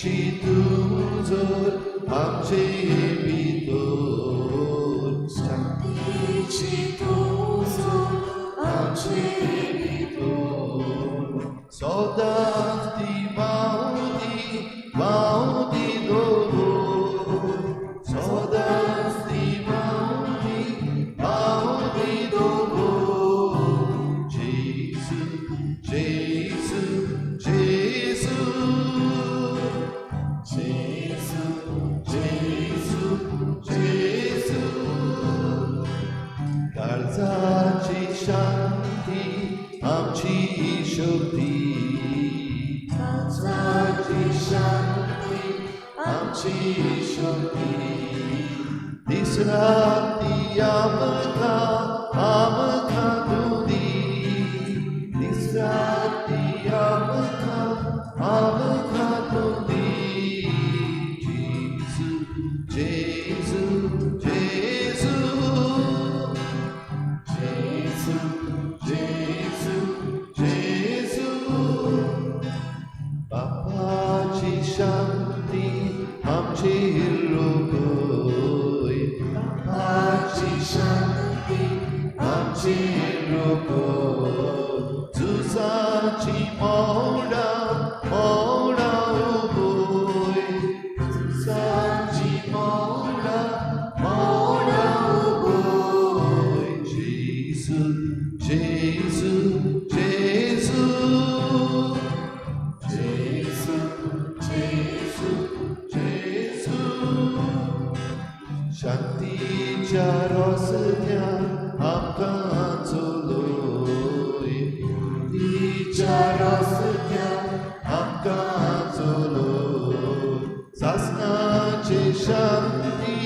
शांतीची तूं जोर आमचे भितर, शांतीची तूं जोर आमचे भितर. सदांच ती व्हांवती व्हांवती दवर, सदांच ती व्हांवती व्हांवती दवर. जेजू जेजू जेजू, जेजू जेजू जेजू. काळजाची शांती आमची शक्ती, काळजाची शांती आमची शक्ती. दीस राती आमकां आमकां तूं दी, दीस राती आमकां आमकां तूं दी. जेजू जेजू जेजू, जेजू जेजू जेजू. बापाची शांती आमची रोखय, बापाची शांती आमची रोखय. झुजाची मोडां मोडां उबय, झुजाची मोडां मोडां उबय. जेजू जेजू जेजू, जेजू जेजू जेजू. शांतीच्या रस्त्यार आमकां चलय, शांतीच्या रस्त्यार आमकां चलय. सासणाची शांती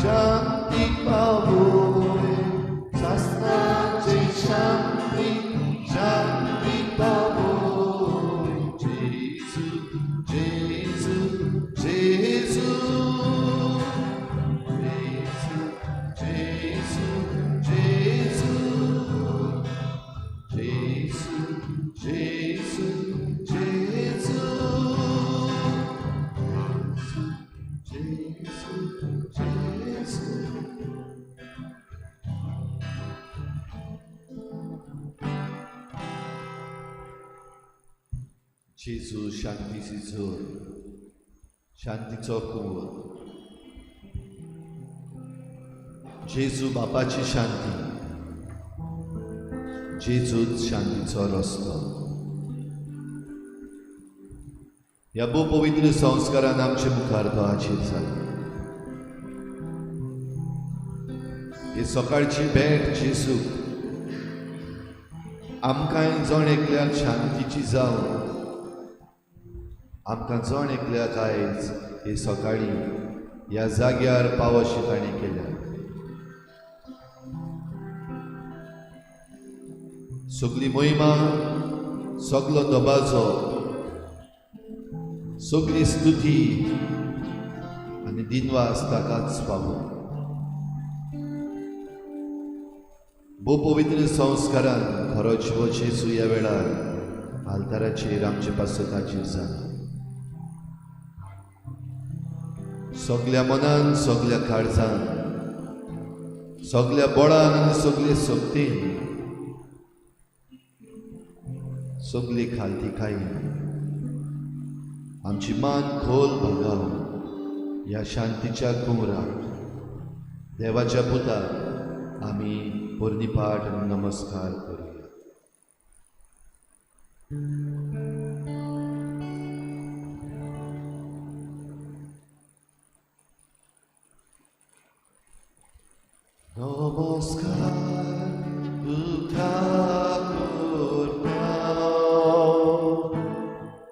शांती पावय, सासणाची शांती शांती पावय. जेजू जेजू जेजू, जेजू जेजू जेजू, जेजू जेजू जेजू, जेजू जेजू. जेजू शांतीची जोर, शांतीचो कुंवर. जेजू बापाची शांती, जेजूच शांतीचो रस्तो. ह्या भोव पवित्र संस्कारान आमचे मुखार तो हाजीर जाला. ही सकाळची भेट जेजूक आमकांय जण एकल्याक शांतीची जावन, आमकां जण एकल्याक आयज हे सकाळी ह्या जाग्यार पावशी ताणें केल्या. सगली मोहिमा, सगलो दबाजो, सगली स्तुती आनी दिनवास ताकाच फावो. भोव पवित्र संस्कारान खरो जिवो जेजू ह्या वेळार आल्ताराचेर आमचे पासत हाजीर जाला. सगल्या मनान, सगल्या काळजान, सगल्या बळान आनी सगले शक्तीन, सगली खालतीकायेन आमची मान खोल भागावन ह्या शांतीच्या कुंवराक, देवाच्या पुताक आमी पोरणीपाठ आनी नमस्कार करुया. नमस्कार तुका करता,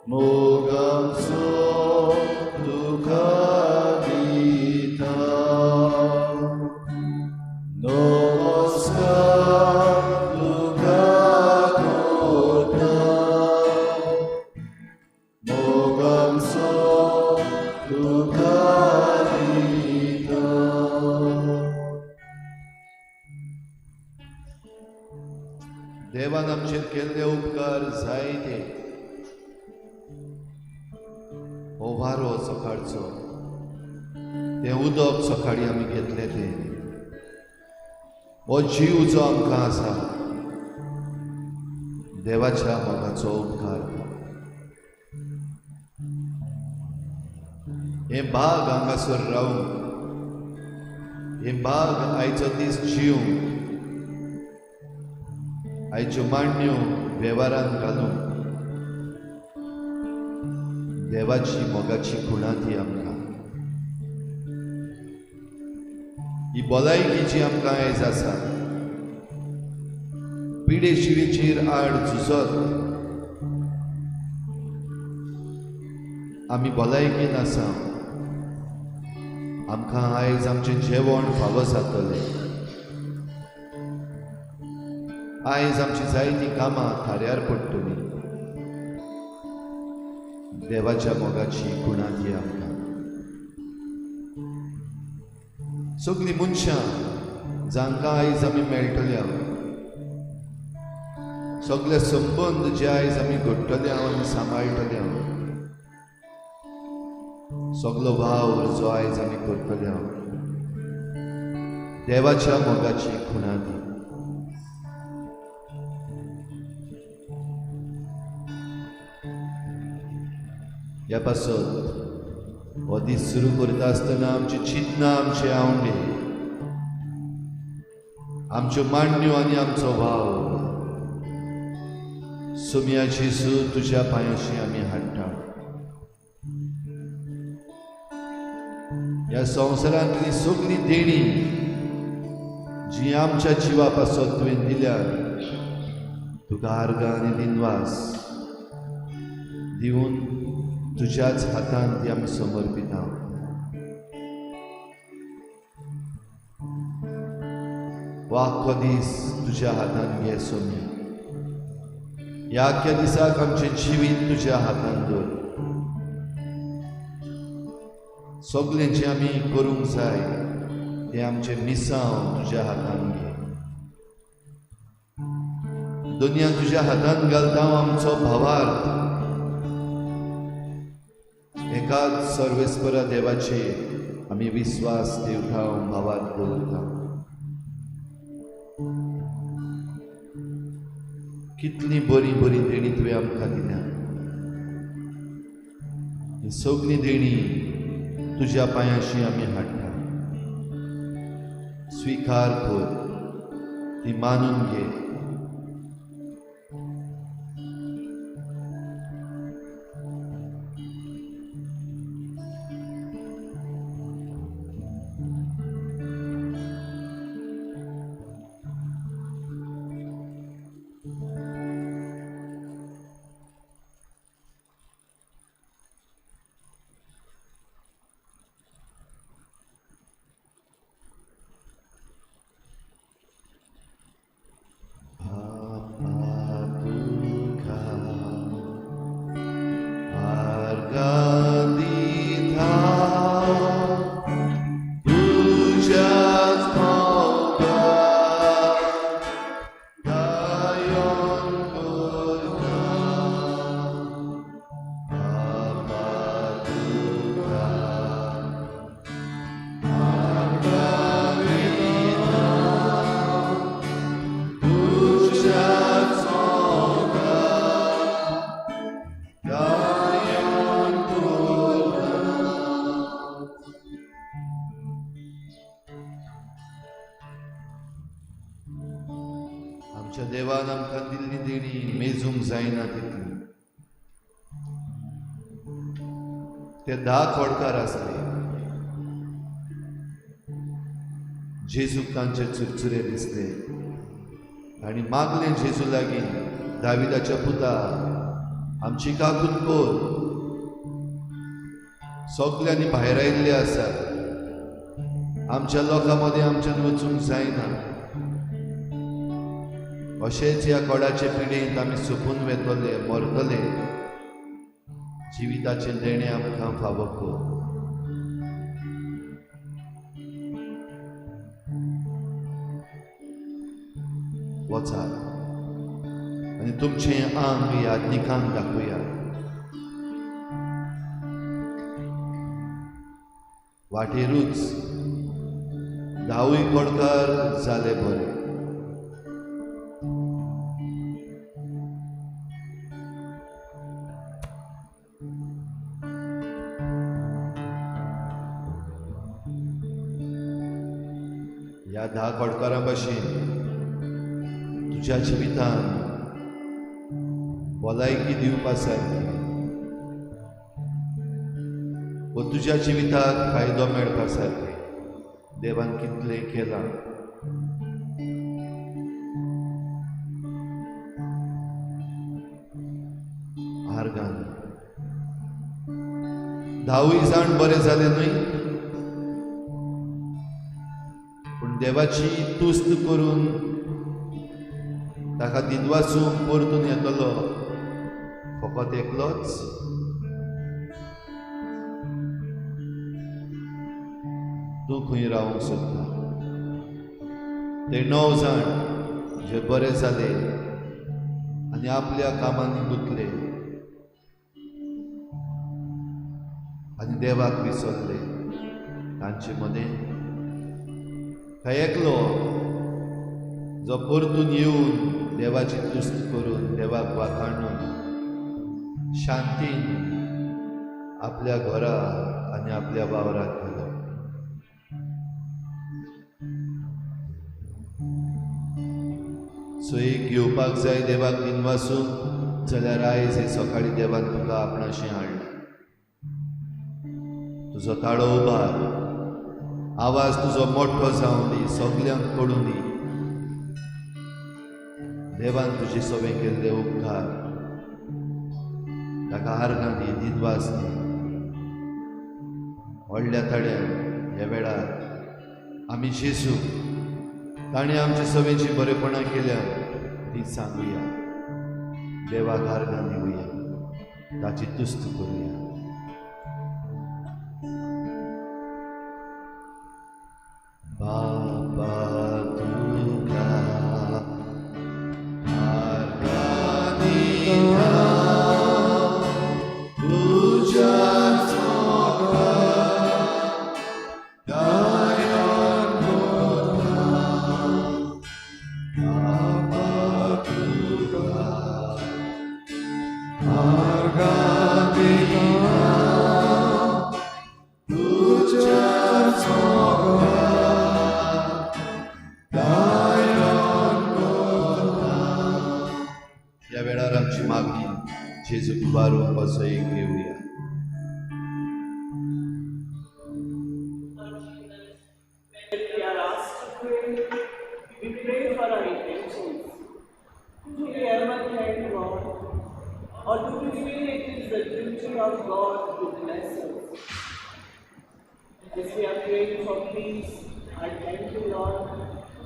मोगाचो तुका दिता. नमस्कार तुका करता, मोगाचो तुका दिता. देवान आमचेर केल्ले उपकार जायते. हो वारो सकाळचो, तें उदक सकाळीं आमी घेतलें तें, हो जीव जो आमकां आसा देवाच्या मोगाचो उपकार. हें भाग हांगासर रावूंक, हें भाग आयचो दीस जिवंक, आयच्यो मांडण्यो वेव्हारान घालूंक देवाची मोगाची खुणा ती आमकां. ही भलायकी जी आमकां आयज आसा, पिडे शिवेचेर आड झुजत आमी भलायकेन आसा. आमकां आयज आमचें जेवण फावो जातलें, आयज आमची जायतीं कामां थाऱ्यार पडटलीं. देवाच्या मोगाची खुणा ती आमकां. सगळीं मनशां जांकां आयज आमी मेळटल्या, सगळे संबंद जे आयज आमी घडटले आनी सांबाळटले, सगलो वावर जो आयज आमी करतले, देवाच्या मोगाची खुणा ती. ह्या पासत हो दीस सुरू करता आसतना आमची चिंतना, आमचे आवडे, आमच्यो मांडण्यो आनी आमचो वावर सुम्या जेजू तुज्या पांयाशी आमी हाडटा. ह्या संवसारांतली सगळी देणी जी आमच्या जिवा पासत तुवें दिल्या, तुका आर्गां आनी दिनवास दिवन तुज्याच हातान ती आमी समर्पिता. हो आख्खो दीस तुज्या हातान घे सोम्या. ह्या आख्ख्या दिसाक आमचें जिवीत तुज्या हातान दवर. सगळें जें आमी करूंक जाय तें आमचें मिसांव तुज्या हातान घे. दुनिया तुज्या हातान घालता आमचो भावार्थ एकाच सर्वेस्परा देवाचेर आमी विस्वास दिवता, भावार्थ दवरता. कितली बरी बरी देणी तुवें आमकां दिल्या. ही सगळी देणी तुज्या पांयाशी आमी हाडटा. स्विकार कर, ती मानून घे. आमच्या देवान आमकां दिल्ली देणी मेजूंक जायना तितली. ते 10 खोडकार आसले. जेजूक तांचे चुरचुरे दिसले आनी मागले जेजू लागीं, दाविदाच्या पुता आमची काकूत कर. सगल्यांनी भायर आयिल्ले आसात, आमच्या लोकां मदें आमच्यान वचूंक जायना. अशेंच ह्या कोडाचे पिडेंत आमी सोंपून वेतले, मरतले. जिविताचें देणें आमकां फावो कर. वचात आनी तुमचें आंग याज्ञिकांक दाखयात. वाटेरूच धावूय कोडकार जाले बरे. ह्या 10 कोडकारां भशेन तुज्या जिवितान भलायकी दिवपा सारकी व तुज्या जिविताक फायदो मेळपा सारके देवान कितलें केलां. आर्गान 10 जाण बरे जाले न्हय, पूण देवाची तुस्त करून ताका दिनवासूंक परतून येतलो फकत एकलोच. तूं खंय रावंक सोदता? ते 9 जाण जे बरे जाले आनी आपल्या कामांनी गुंतले आनी देवाक विसरले, तांचे मदें काय एकलो जो परतून येवन देवाची तुस्त करून देवाक वाखाणून शांतीन आपल्या घरा आनी आपल्या वावराक गेलो. सो एक घेवपाक जाय देवाक दिनवासूंक जाल्यार आयज हे सकाळी देवान तुका आपणाशी हाडलें. तुजो ताळो उबार, आवाज तुजो मोठो जावं दी, सगल्यांक कळूं दी देवान तुजे सवें केल्ले उपकार. ताका आर्गां दी, दिनवास दी. व्हडल्या तड्यान ह्या वेळार आमी जेजू ताणें आमचे सवेंची बरेपणां केल्या ती सांगुया, देवाक आर्गां दिवया, ताची तुस्त करुया. बाबा तुका आर्गां दिता, तुज्या घेवया. When we are asked to pray, we pray for our intentions. Do we ever thank God, or do we feel it is the duty of God to bless us? As we are praying for peace, I thank you, Lord,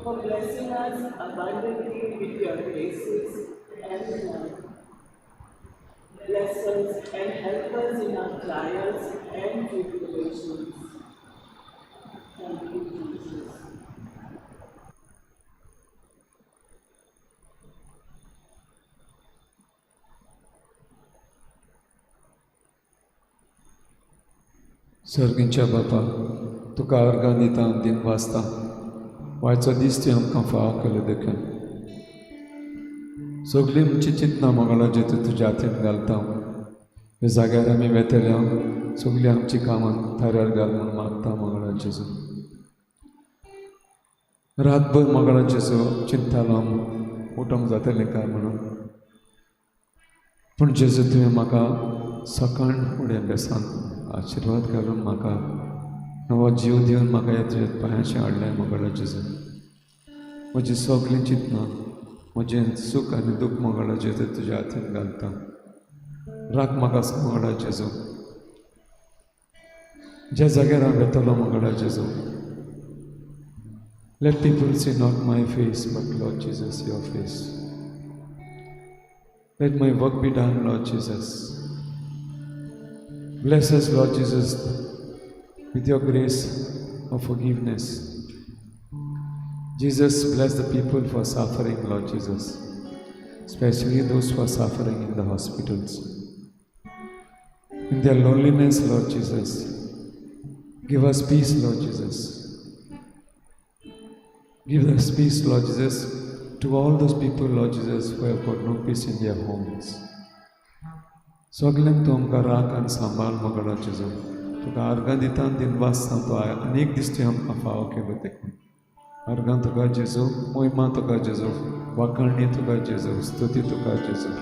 for blessing us abundantly with your graces and love. Bless us and help us in our trials and tribulations. Thank you, Jesus. सर्गींच्या बापा, तुका आर्गां दिता, दिनवासता. वायचो दीस तुवें आमकां फावो केलो देखून सगळीं आमची चिंतना मंगळाचें तूं तुज्या हातीन घालता. ह्या जाग्यार आमी वेतले सगळीं आमची कामां थाऱ्यार घाल म्हूण मागता मंगळा जेजू. रातभर मंगळा जेजू चिंतालो उठोंक जातलें काय म्हणून, पूण जेजू तुवें म्हाका सकाळ फुडें बेसान आशिर्वाद घालून म्हाका नवो जीव दिवन म्हाका ह्या तुज्या पांयाचें हाडलें मंगळा जेजू. म्हजी सगळीं चिंतना, म्हजें सूख आनी दूख मंगळा जेजू तुज्या हातीन घालता. राख म्हाका मंगळा जेजू. ज्या जाग्यार हांव वेतलो मंगळा जेजू, let people see not my face but Lord Jesus your face. Let my work be done, Lord Jesus. Bless us, Lord Jesus, with your grace of forgiveness. Jesus, bless the people for suffering, Lord Jesus, especially those who are suffering in the hospitals. In their loneliness, Lord Jesus, Give us peace, Lord Jesus. Give us peace, Lord Jesus, to all those people, Lord Jesus, who have got no peace in their homes. सगल्यांक तूं आमकां राख आनी सांबाळ मोगाळो जेजू. तुका आर्गां दिता आनी दिनवास सांगता, अनेक दीस तुवें आमकां फावो केलो देखून. आर्गां तुका जेजू, मोहिमा तुका जेजू, वाखाणणी तुका जेजू, स्तुती तुका जेजू.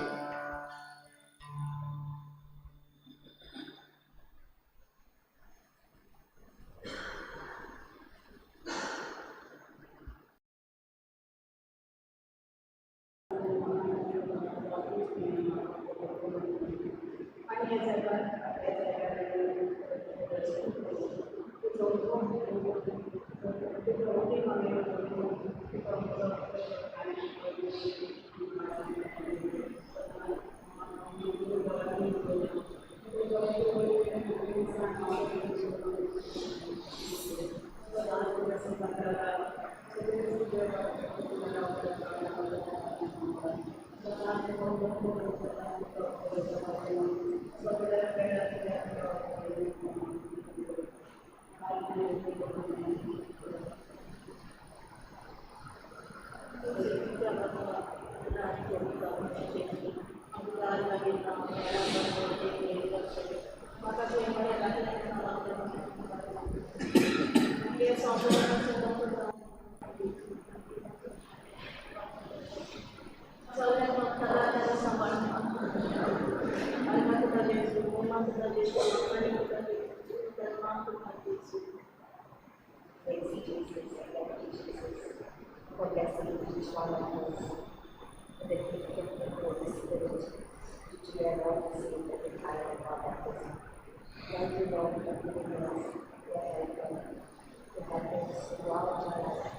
For blessing each one of us with the gift of the Holy Spirit to do and all the same at the time of our baptism. Thank you, Lord, for giving us your help to help us throughout our life.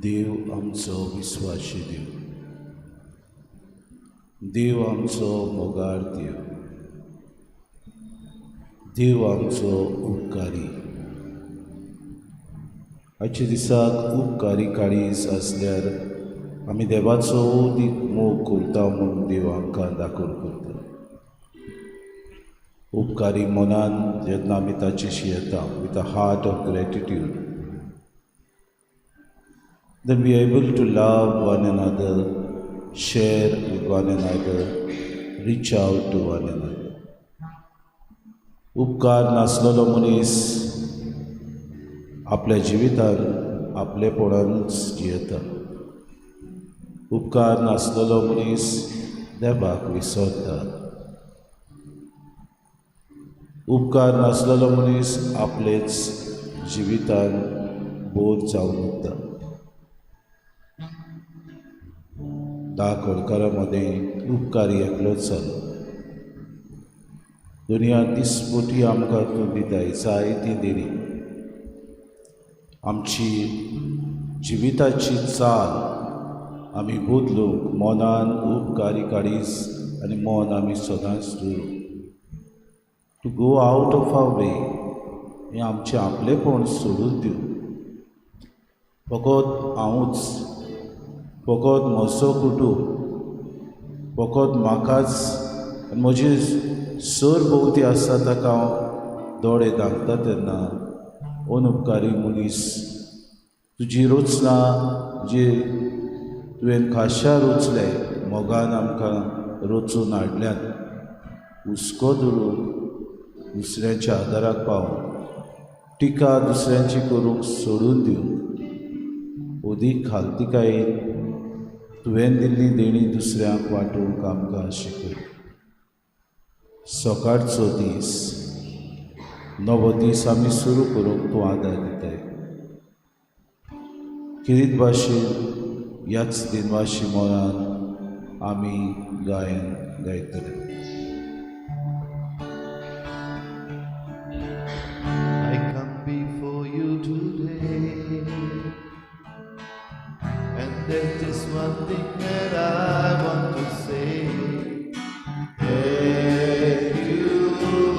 देव आमचो विश्वासी देव, देव आमचो मोगाळ देव, देव आमचो उपकारी. आयच्या दिसाक उपकारी काळीज आसल्यार आमी देवाचो अदीक मोग करता म्हूण देव आमकां दाखोवन करता. उपकारी मनान जेन्ना आमी ताचेशी येता with a heart of gratitude, then we are able to love one another, share with one another, reach out to one another. उपकार नासलेलो मनीस आपल्या जिवितान आपलेपणानूच जियेता. उपकार नासलेलो मनीस देवाक विसरता. उपकार नासलेलो मनीस आपलेच जिवितान बोर जावन उरता. 10 घरकारां मदें उपकारी एकलोच जालो. दुनिया दिसपटी आमकां तूं दिताय जायती देणी. आमची जिविताची चाल आमी बदलूंक मनान उपकारी काळीज आनी मन आमी सदांच दवरूं. To go out of our way हें आमचें आपलेपण सोडून दिवं. फकत हांवूच, फकत म्हजो कुटूंब, फकत म्हाकाच म्हजी सरभोंवती आसा ताका हांव दोळे धांपता तेन्ना अनुपकारी मनीस तुजी रचना जी तुवें खाशा रचले मोगान आमकां रचून हाडल्यात, हुस्को धरून दुसऱ्यांच्या आदाराक पावून टिका दुसऱ्यांची करूंक सोडून दिवंक अदीक खालतिकायेन तुवें दिल्ली देणी दुसऱ्यांक वांटूंक आमकां शिकय. सकाळचो दीस, नवो दीस आमी सुरू करूंक तूं आदार दिताय. खेरीत भाशेन ह्याच दिनवाशी मनान आमी गायन गायतले. I come before you today, and there's just one thing that I want to say. Thank you,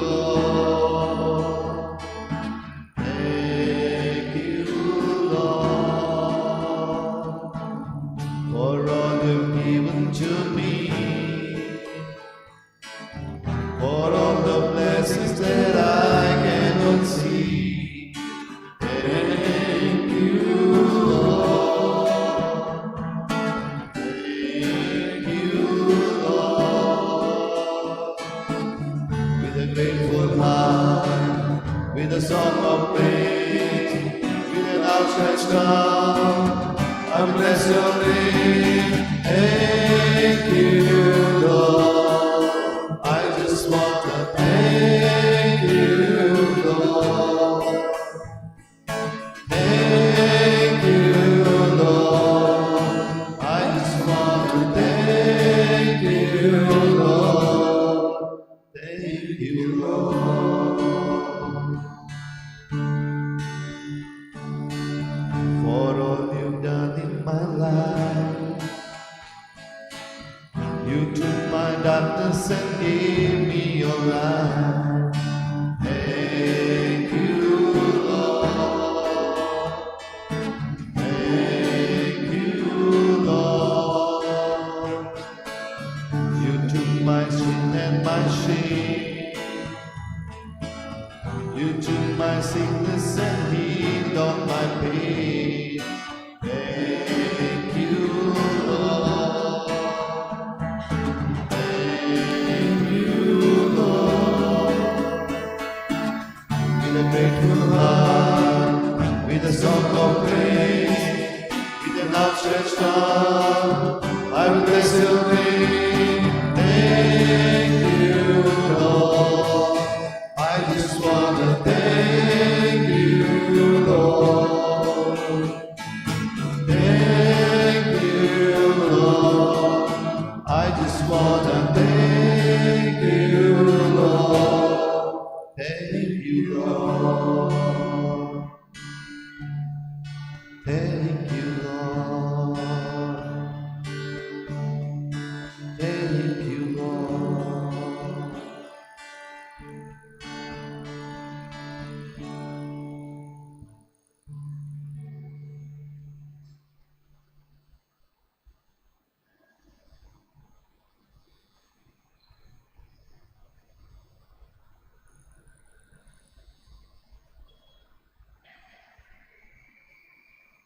Lord. Thank you, Lord, for all you've given to me, for all the blessings that I cannot see. Thank you, Lord. Thank you, Lord. With a grateful heart, with a song of praise, with an outstretched arm, I bless your name. Thank you, Lord. I just want to thank you, Lord. Thank you, Lord. I just want to thank you, Lord. Thank you, Lord. For all you've done in my life. You took my darkness and gave me your light. Thank you, Lord. Thank you, Lord. You took my sin and my shame. You took my sickness and healed all my pain. Thank you, Lord. Thank you, Lord. With a grateful heart, with a song of praise, with an outstretched arm, I will bless your name. Thank you, Lord. I just want to thank you, Lord. Thank you, Lord. I just want to thank you, Lord. Thank you, Lord. Thank you, Lord. Thank you, Lord.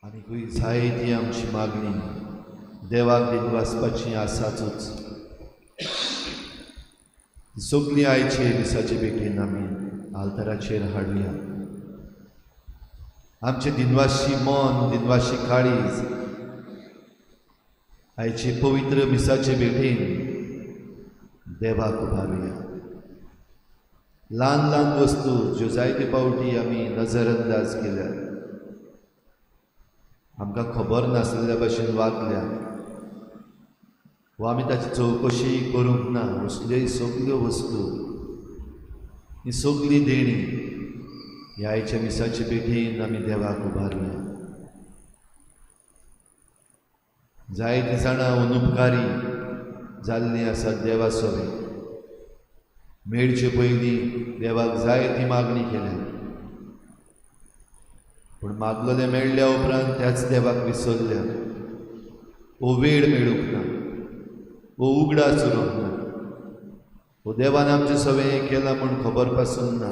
आनीकूय जायती आमची मागणी देवाक दिनवासपाची आसाचूच. सगळीं आयचे दिसाचे भेटेन आमी आल्ताराचेर हाडुया. आमचें दिनवाशी मन, दिनवाशी काळीज आयचे पवित्र मिसाचे भेटेन देवाक उबारुया. ल्हान ल्हान वस्तू ज्यो जायते फावटी आमी नजर अंदाज केल्या, आमकां खबर नासलेल्या भशेन वागल्या वा आमी ताची चवकशी करूंक ना, असल्यो सगल्यो वस्तू, ही सगळी देणी ह्या आयच्या मिसाचे भेटेन आमी देवाक उबारुया. जायतीं जाणां अनुपकारी जाल्लीं आसात देवा सवें. मेळचे पयलीं देवाक जायती मागणी केल्या, पूण मागलेलें मेळ्ळ्या उपरांत त्याच देवाक विसरल्या. वो वेळ मेळूंक ना, वो उगडास उरूंक ना, वो देवान आमचें सवें केलां म्हूण खबर पासून ना.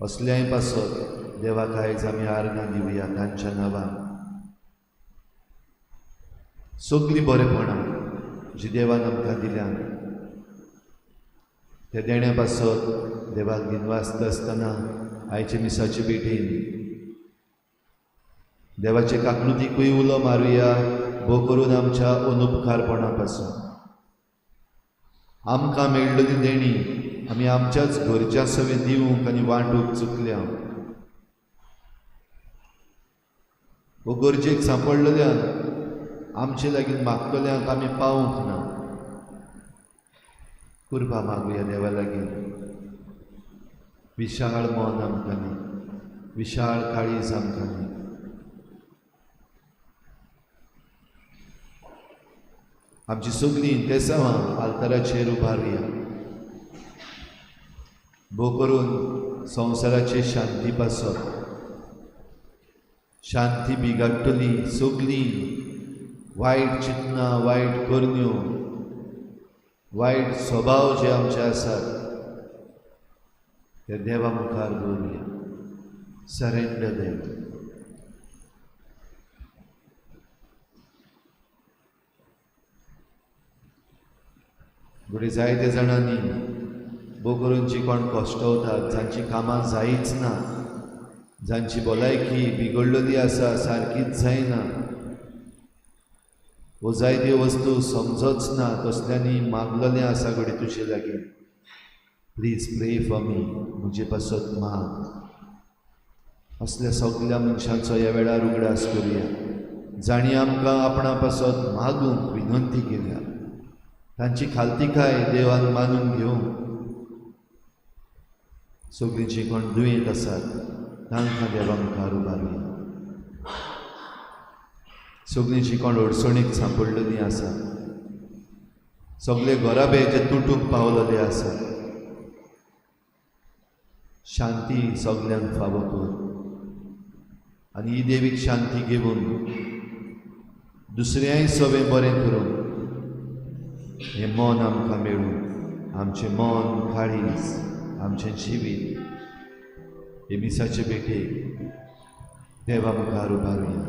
असल्याय पासत देवाक आयज आमी आर्गां दिवया तांच्या नांवान. सगळीं बरेपणां जी देवान आमकां दिल्यान त्या देण्या पासत देवाक दिनवासता आसतना आयचे मिसाचे भेटेन देवाचे काकणुतीकूय उलो मारुया, भो करून आमच्या अनुपकारपणा पासून. आमकां मेळ्ळली देणी आमी आमच्याच घरच्या सवें दिवंक आनी वांटूंक चुकल्या. वो गरजेक सांपडलेल्यांक आमचे लागीं मागतल्यांक आमी पावूंक ना. कुर्बा मागुया देवा लागीं. विशाळ मन आमकां न्ही, विशाळ काळीज आमकां न्ही. आमची सगळीं तेसांवां आल्ताराचेर उबारुया. भोव करून संवसाराचे शांती पासत शांती बिगाडटली सगळीं वायट चिंतनां, वायट करण्यो, वायट स्वभाव जे आमचे आसात ते देवा मुखार दवरुया. सरेंडर देव. घडये जायते जाणांनी भोव करून जी कोण कश्टवतात, जांची कामां जायच ना, जांची भलायकी बिगडलेली आसा, सारकीच जायना, वो जायत्यो वस्तू समजच ना, तसल्यांनी मागलेलें आसा घडये तुजे लागीं. प्लीज प्रे फॉर मी, म्हजे पासत माग. असल्या सगल्या मनशांचो ह्या वेळार उगडास करुया जांणी आमकां आपणा पासत मागूंक विनंती केल्या. तांची खालतीकाय देवान मानून घेवंक. सगळीं जीं कोण दुयेंत आसात तांकां देवा मुखार उबारुया. सगळीं जीं कोण अडचणीक सांपडलेलीं आसा, सगळे घराबे जे तुटूंक पावलेले आसा, शांती सगल्यांक फावो कर आनी ही देवीक शांती घेवन दुसऱ्याय सवें बरें करूंक हें मन आमकां मेळूं. आमचें मन, काळीज, आमचें जिवीत हे मिसाचे भेटेक देवा मुखार उबारुया.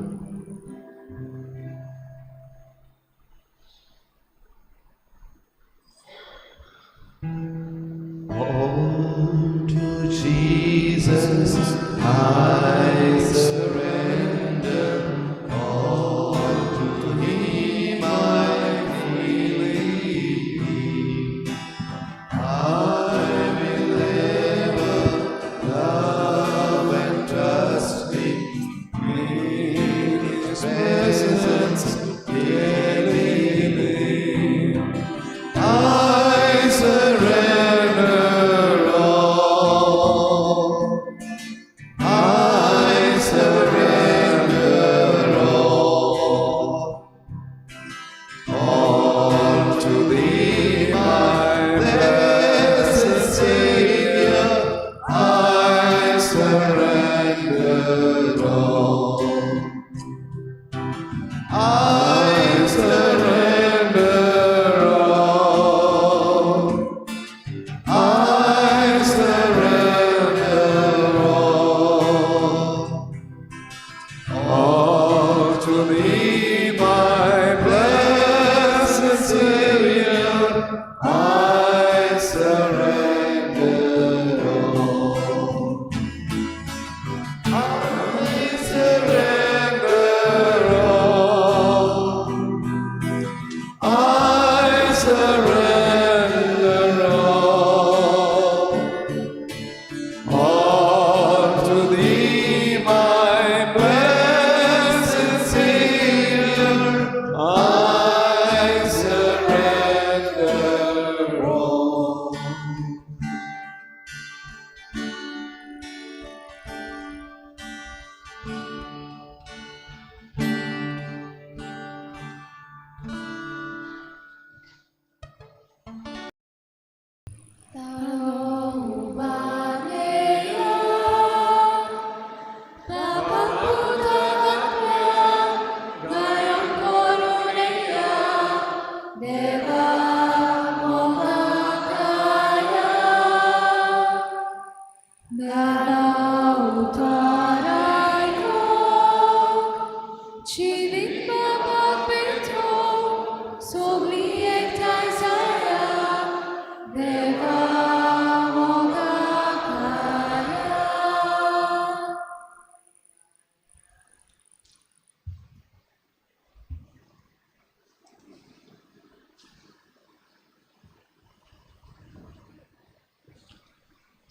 All to Jesus I surrender, all to Him I freely give. I will ever love and trust Him, in His presence daily live. I surrender all. I surrender all. All to Thee, my blessed Savior, I surrender all. I surrender all. I surrender all. All to Thee, my blessed Savior, I surrender all. I surrender all. I surrender all. All to Thee, my blessed Savior, I surrender all.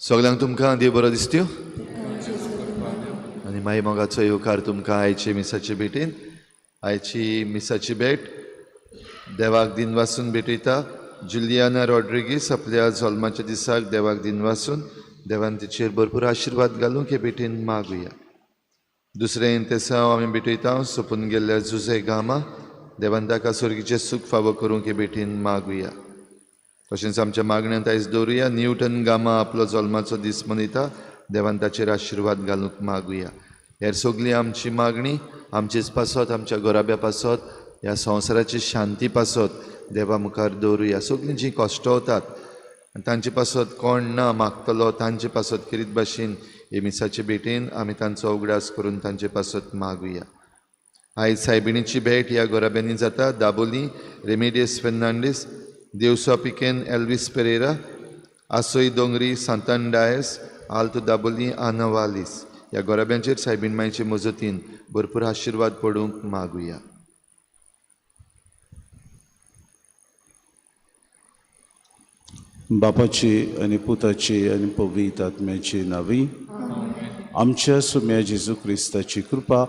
सगळ्यांक तुमकां देव बरो दिसत्यो आनी माई मोगाचो येवकार तुमकां आयचे मिसाचे भेटीन. आयची मिसाची भेट देवाक दिनवासून भेटयता. जुलियाना रॉड्रिगीस आपल्या जल्माच्या दिसाक देवाक दिनवासून देवान तिचेर भरपूर आशिर्वाद घालूंक हे भेटीन मागुया. दुसरें इंतेसांव आमी भेटयता सोंपून गेल्ल्या जुझे गामा देवान ताका स्वर्गीचें सूख फावो करूंक हे भेटीन मागुया. तशेंच आमच्या मागण्यांत आयज दवरुया न्यूटन गामा आपलो जल्माचो दीस मनयता देवान ताचेर आशिर्वाद घालूंक मागुया. हेर सगळी आमची मागणी आमचेच पासत आमच्या घराब्या पासत ह्या संवसाराची शांती पासत देवा मुखार दवरुया. सगळीं जीं कश्टवतात तांचे पासत कोण ना मागतलो तांचे पासत खेरीत भाशेन हे मिसाचे भेटेन आमी तांचो उगडास करून तांचे पासत मागुया. आयज सायबिणीची भेट ह्या घराब्यांनी जाता. दाबोली रेमेडियस फेर्नांडीस, देवसो पिकेन एल्वीस पेरेरा, आसोई दोंगरी सांतान डायस, आल्तो दाबोली आनवालीस ह्या घराब्यांचेर सायबीण मायचे मजतीन भरपूर आशिर्वाद पडूंक मागुया. बापाची आनी पुताची आनी पवित्र आत्म्याची नावी आमच्या सुम्या जेजू क्रिस्ताची कृपा,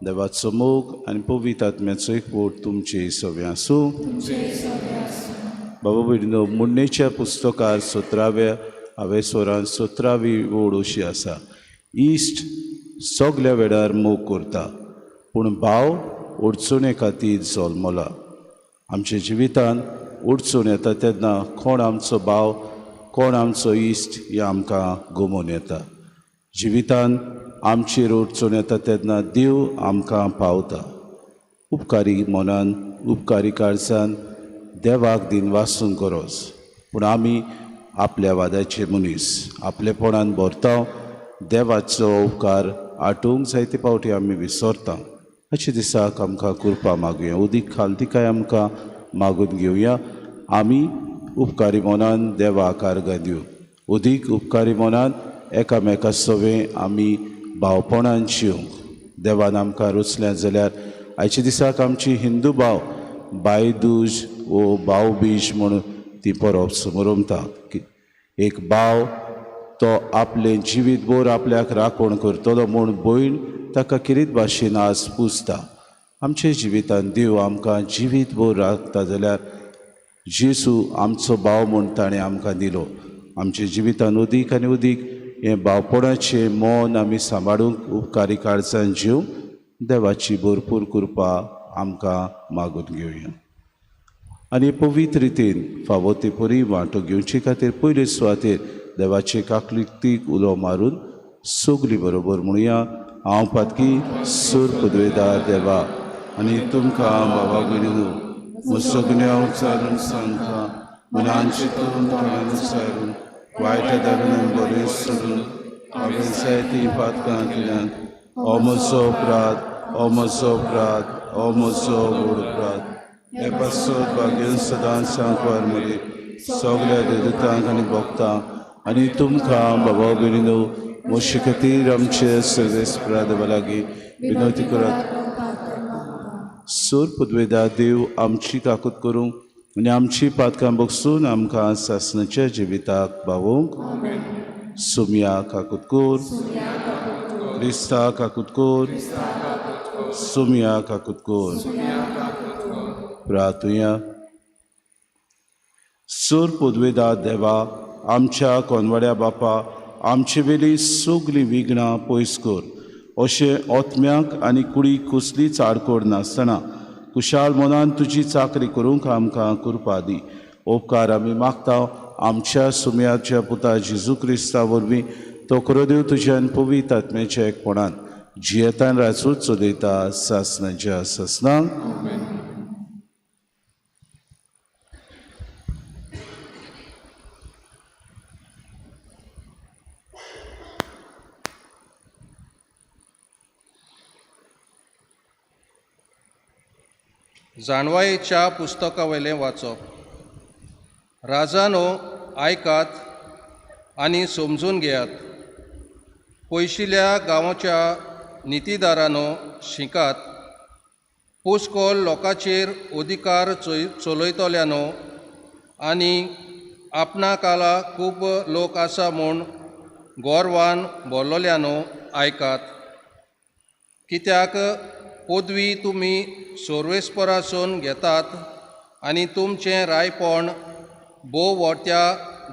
देवाचो मोग आनी पवित्र आत्म्याचो एकवट तुमचे सगळें आसूं. बाबा भयणीनो, मुण्णेच्या पुस्तकार 17व्या हांवें 17वी ओड अशी आसा. इश्ट सगल्या वेळार मोग करता पूण भाव अडचणे खातीर जल्मला. आमच्या जिवितांत अडचण येता तेन्ना कोण आमचो भाव कोण आमचो इश्ट हें आमकां गमोवन येता. जिवितांत आमचेर अडचण येता तेन्ना देव आमकां पावता. उपकारी मनान उपकारी काळजान देवाक दिनवासूंक गरज पूण आमी आपल्या वाद्याचे मनीस आपलेपणान भरता. देवाचो उपकार आटोवंक जायते फावटी आमी विसरता. अशे दिसाक आमकां कृपा मागुया, उदीक खालतिकाय आमकां मागून घेवया. आमी उपकारी मनान देवाक आर्गां दिवं. उदीक उपकारी मनान एकामेका सवें आमी भावपणान शिवंक. देवान आमकां रचल्या जाल्यार आयच्या दिसाक आमची हिंदू भाव बायदूज वो भावबीज म्हूण ती परब समरमता. एक भाव तो आपलें जिवीत भर आपल्याक राखण करतलो म्हूण भयण ताका किरीत भाशेन आज पुजता. आमच्या जिवितांत देव आमकां जिवीत भर राखता जाल्यार जेजू आमचो भाव म्हूण ताणें आमकां दिलो. आमच्या जिवितांत उदीक आनी उदीक हें भावपणाचें मन आमी सांबाळूंक उपकारी काळजान जीव देवाची भरपूर कृपा आमकां मागून घेवया. आनी पवित्र रितीन फावो ते परी वांटो घेवचे खातीर पयले सुवातेर देवाचे काकलितीक उलो मारून सगली बरोबर म्हणुया. हांव पातकी सूर पदवेदार देवा आनी तुमकां बाबा भयणीनो सगळ्या उच्चारून सांगता मनान चिंतून तोंडान उच्चारून वायट धरून बरें सोडून हांवें जायतीं पातकां केल्यात. हो म्हजो अपराध, हो म्हजो अपराध, हो म्हजो व्हड अपराध. हे पासत भाग्य सदांच सांकवार मरे सगळ्या देवतांक आनी भक्तांक आनी तुमकां बाबा भयणीनो म्हजे खातीर आमचे सर्वेस्परा देवा लागीं विनवती करात. सूर पदवेदा देव आमची काकूत करूंक आनी आमची पातकां बगसून आमकां सासणाच्या जिविताक पावोवंक. सुमया काकूत कर, क्रिस्ता काकूत कर, सुमया काकूत कर. प्रार्थुया. सूर पदवेदा देवा आमच्या कोनवाड्या बापा आमचे वेली सगळीं विघ्नां पयस कर अशें आत्म्याक आनी कुडीक कसलीच आडकोड नासतना कुशाल मनान तुजी चाकरी करूंक आमकां कृपा दी. उपकार आमी मागता आमच्या सुमयाच्या पुता जेजू क्रिस्ता वरवीं तो करो देव तुज्यान पवित्र आत्म्याच्या एकपणान जियेतान राजूच चलयता सासणाच्या सासणाक. जाणवायेच्या पुस्तकावयलें वाचप. राजानो आयकात आनी समजून घेयात, पयशिल्या गांवच्या नितीदारानो शिकात, पोस्कोल लोकांचेर अधिकार चलयतल्यानो आनी आपणा काला खूब लोक आसा म्हूण गोरवान बोल्लोल्यानो आयकात. कित्याक पदवी तुमी सोर्वेस्परासून घेतात आनी तुमचें रायपण भोव व्हडत्या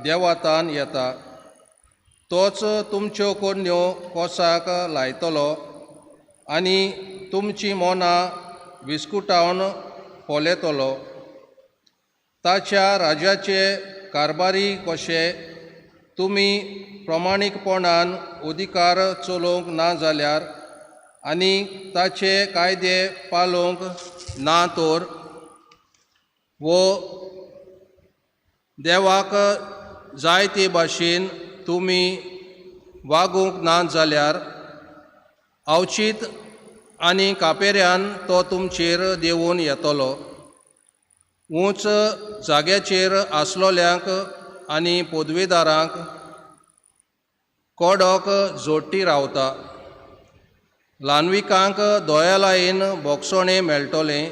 देवातान येता. तोच तुमच्यो करण्यो कोसाक लायतलो आनी तुमचीं मनां विस्कुटावन पळयतलो. ताच्या राज्याचे कारभारी कशे तुमी प्रमाणीकपणान अधिकार चलोवंक ना जाल्यार आनी ताचे कायदे पालोवंक ना तर वो देवाक जाय ते भाशेन तुमी वागूंक ना जाल्यार अवचीत आनी कापेऱ्यान तो तुमचेर देंवून येतलो. उंच जाग्याचेर आसलोल्यांक आनी पदवेदारांक कडक जोडटी रावता. ल्हानविकांक दोयालायन बोगसणें मेळटलें,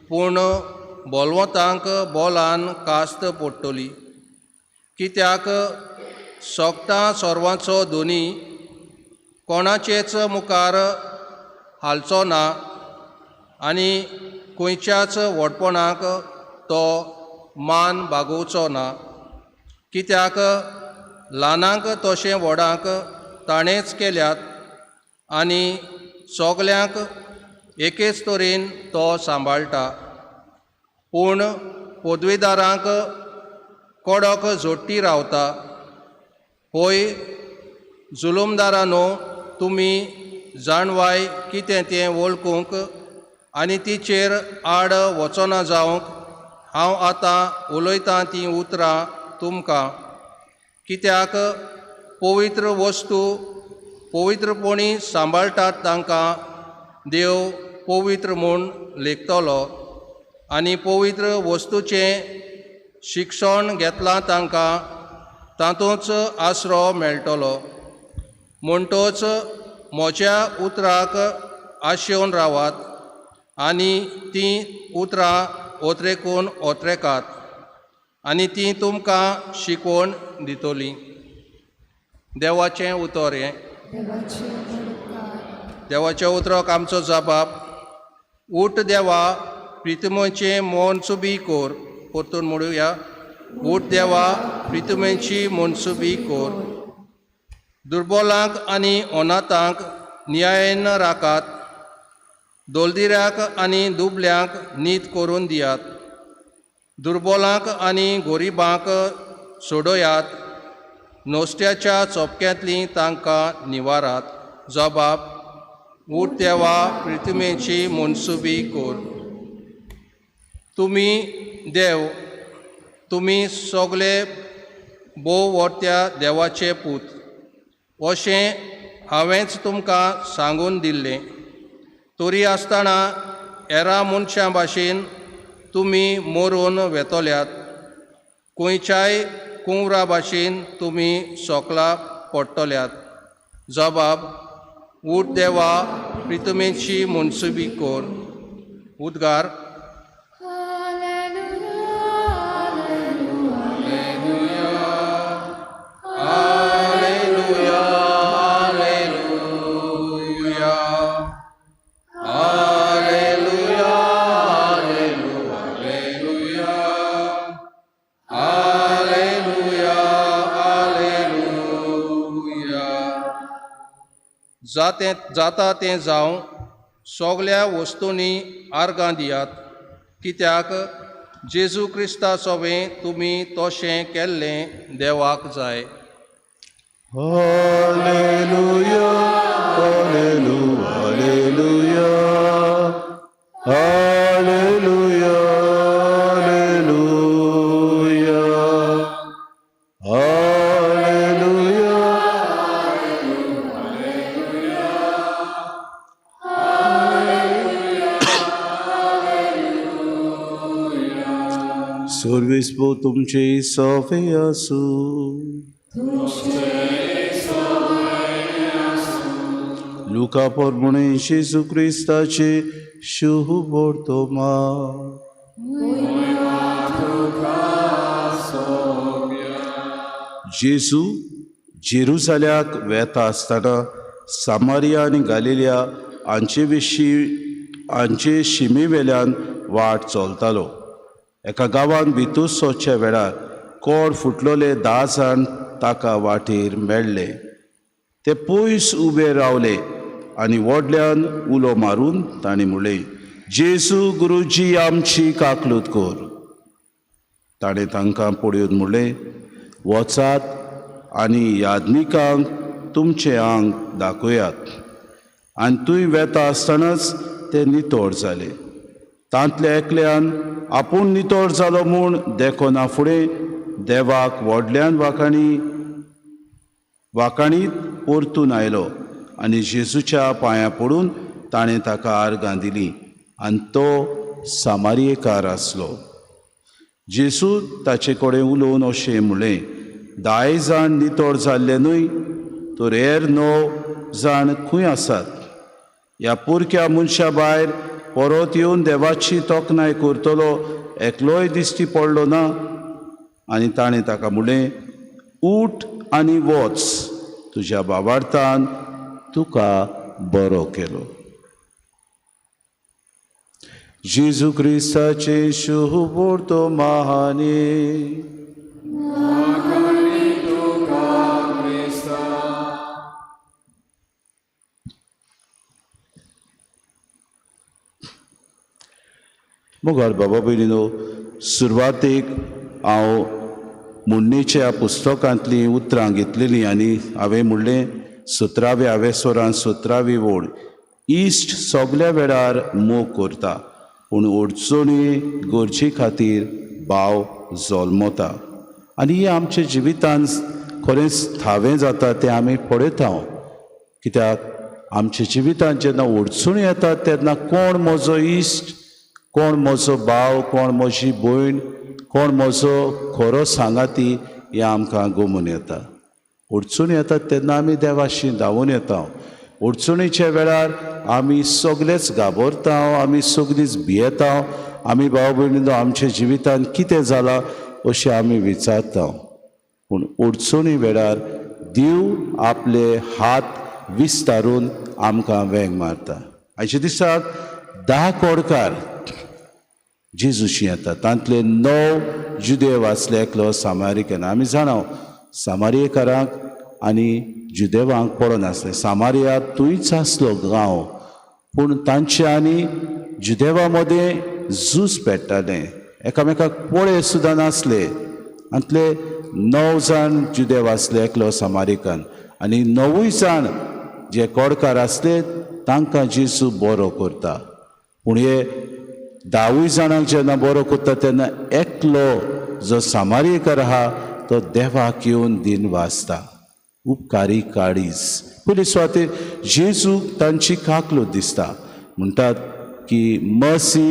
पूण बोलवंतांक बोलान कास्त पडटली. कित्याक सोगटां सर्वांचो दोनी कोणाचेच मुखार हालचो ना आनी खंयच्याच व्हडपणाक तो मान बागोवचो ना. कित्याक ल्हानांक तशें व्हडांक ताणेंच केल्यात आनी सगल्यांक एकेच तरेन तो सांबाळटा. पूण पदवेदारांक कडक जोडटी रावता. होय जुलुमदारानो, तुमी जाणवाय कितें तें वळखूंक आनी तिचेर आड वचना जावंक हांव आतां उलयतां तीं उतरां तुमकां. कित्याक पवित्र वस्तू पवित्रपणी सांबाळटात तांकां देव पवित्र म्हूण लेखतलो आनी पवित्र वस्तूचें शिक्षण घेतलां तांकां तातूंच आसरो मेळटलो. म्हणटोच म्हज्या उतराक आशेवन रावात आनी तीं उतरां ओतरेकून ओतरेकात आनी तीं तुमकां शिकवण दितलीं. देवाचें उतर हें. देवाच्या उतराक आमचो जबाब. उठ देवा, प्रितमेचें मनसुबी कोर. परतून म्हणुया, उठ देवा, प्रितमेची मनसुबी कोर. दुर्बोलांक आनी अनाथांक न्यायन राखात. दोलदिऱ्याक आनी दुबल्यांक नीत करून दियात. दुर्बोलांक आनी गोरिबांक सोडयात. नोस्त्याच्या चोपक्यांतलीं तांकां निवारात. जबाब. उठ देवा, प्रितमेची मनसुबी कोर. तुमी देव, तुमी सगले भोव व्हडत्या देवाचे पूत अशें हांवेंच तुमकां सांगून दिल्लें. तरी आसतना हेरां मनशां भाशेन तुमी मरून वेतल्यात. खंयच्याय कुंवरा भाशेन तुमी सोकला पडटल्यात. जबाब. उठ देवा, प्रितमेची मनसुबी कोर. उद्गार. जाता तें जावं, सगल्या वस्तूंनी आर्गां दियात. कित्याक जेजू क्रिस्ता सोवें तुमी तशें केल्लें देवाक जाय. हालेलुया, हालेलुया, हालेलुया, हालेलुया, हालेलुया. सर्वेस्पो तुमचे सोफे आसूं. लुका प्रमाणे जेजू क्रिस्ताचे शुभ वर्तमान. जेजू जेरुजाल्याक वेता आसतना सामारिया आनी गालिलिया हांचे विशीं हांचे शिमे वेल्यान वाट चलतालो. एका गांवांत भितर सरच्या वेळार कोड फुटलोले 10 जाण ताका वाटेर मेळ्ळे. ते पयस उबे रावले आनी व्हडल्यान उलो मारून तांणी म्हणलें, जेजू गुरुजी आमची काकलूत कर. ताणें तांकां पळोवन म्हणलें, वचात आनी याज्ञिकांक तुमचें आंग दाखयात. आनी थंय वेता आसतनाच ते नितळ जाले. तांतल्या एकल्यान आपूण नितळ जालो म्हूण देखना फुडें देवाक व्हडल्यान वाखाणीत परतून आयलो आनी जेजूच्या पांयां पडून ताणें ताका आर्गां दिलीं आनी तो सामारियेकार आसलो. जेजू ताचे कडेन उलोवन अशें म्हणलें, 10 जाण नितळ जाल्ले न्हय तर हेर 9 जाण खंय आसात? ह्या पुरक्या मनशा भायर परत येवन देवाची तोखणाय करतलो एकलोय दिश्टी पडलो ना. आनी ताणें ताका म्हणलें, उठ आनी वच, तुज्या बाबार्थान तुका बरो केलो. जेजू क्रिस्ताचे शुभोर्तो महाने. मुखार बाबा भयणीनो, सुरवातेक हांव म्हणणेच्या पुस्तकांतलीं उतरां घेतलेलीं आनी हांवें म्हणलें 17व्या आवेसोरान 17वी ओळ, इश्ट सगल्या वेळार मोग करता पूण अडचणी गरजे खातीर भाव जल्मता. आनी हें आमच्या जिवितान खरेंच थावें जाता तें आमी पळयता. कित्याक आमच्या जिवितान जेन्ना अडचणी येतात तेन्ना कोण म्हजो इश्ट, कोण म्हजो भाव, कोण म्हजी भयण, कोण म्हजो खरो सांगाती हें आमकां गमून येता. अडचणी येतात तेन्ना आमी देवाशी धांवून येता. अडचणीच्या वेळार आमी सगलेच घाबरता, आमी सगलींच भियेता, आमी भाव भयणीनो आमच्या जिवितान कितें जालां अशें आमी विचारता. पूण अडचणी वेळार देव आपले हात विस्तारून आमकां वेंग मारता. आयच्या दिसाक 10 कोडकार जेजूशी येता, तांतले 9 जुदेव आसले, एकलो सामारिकन. आमी जाणा सामारियेकारांक आनी जुदेवांक पडनासलें. सामारिया थंयच आसलो गांव, पूण तांचे आनी जुदेवा मदें झूज पेट्टालें, एकामेकाक पळय सुद्दां नासले. तांतले 9 जाण जुदेव आसले, एकलो सामारिकन. आनी 9 जाण जे कोडकार आसले तांकां जेजू बरो करता. पूण हे 10 जाणांक जेन्ना बरो करता तेन्ना एकलो जो सामारियेकार आहा तो देवाक येवन दिन वाचता, उपकारी काळीज. पयले सुवातेर जेजूक तांची काकलूत दिसता. म्हणटात की mercy,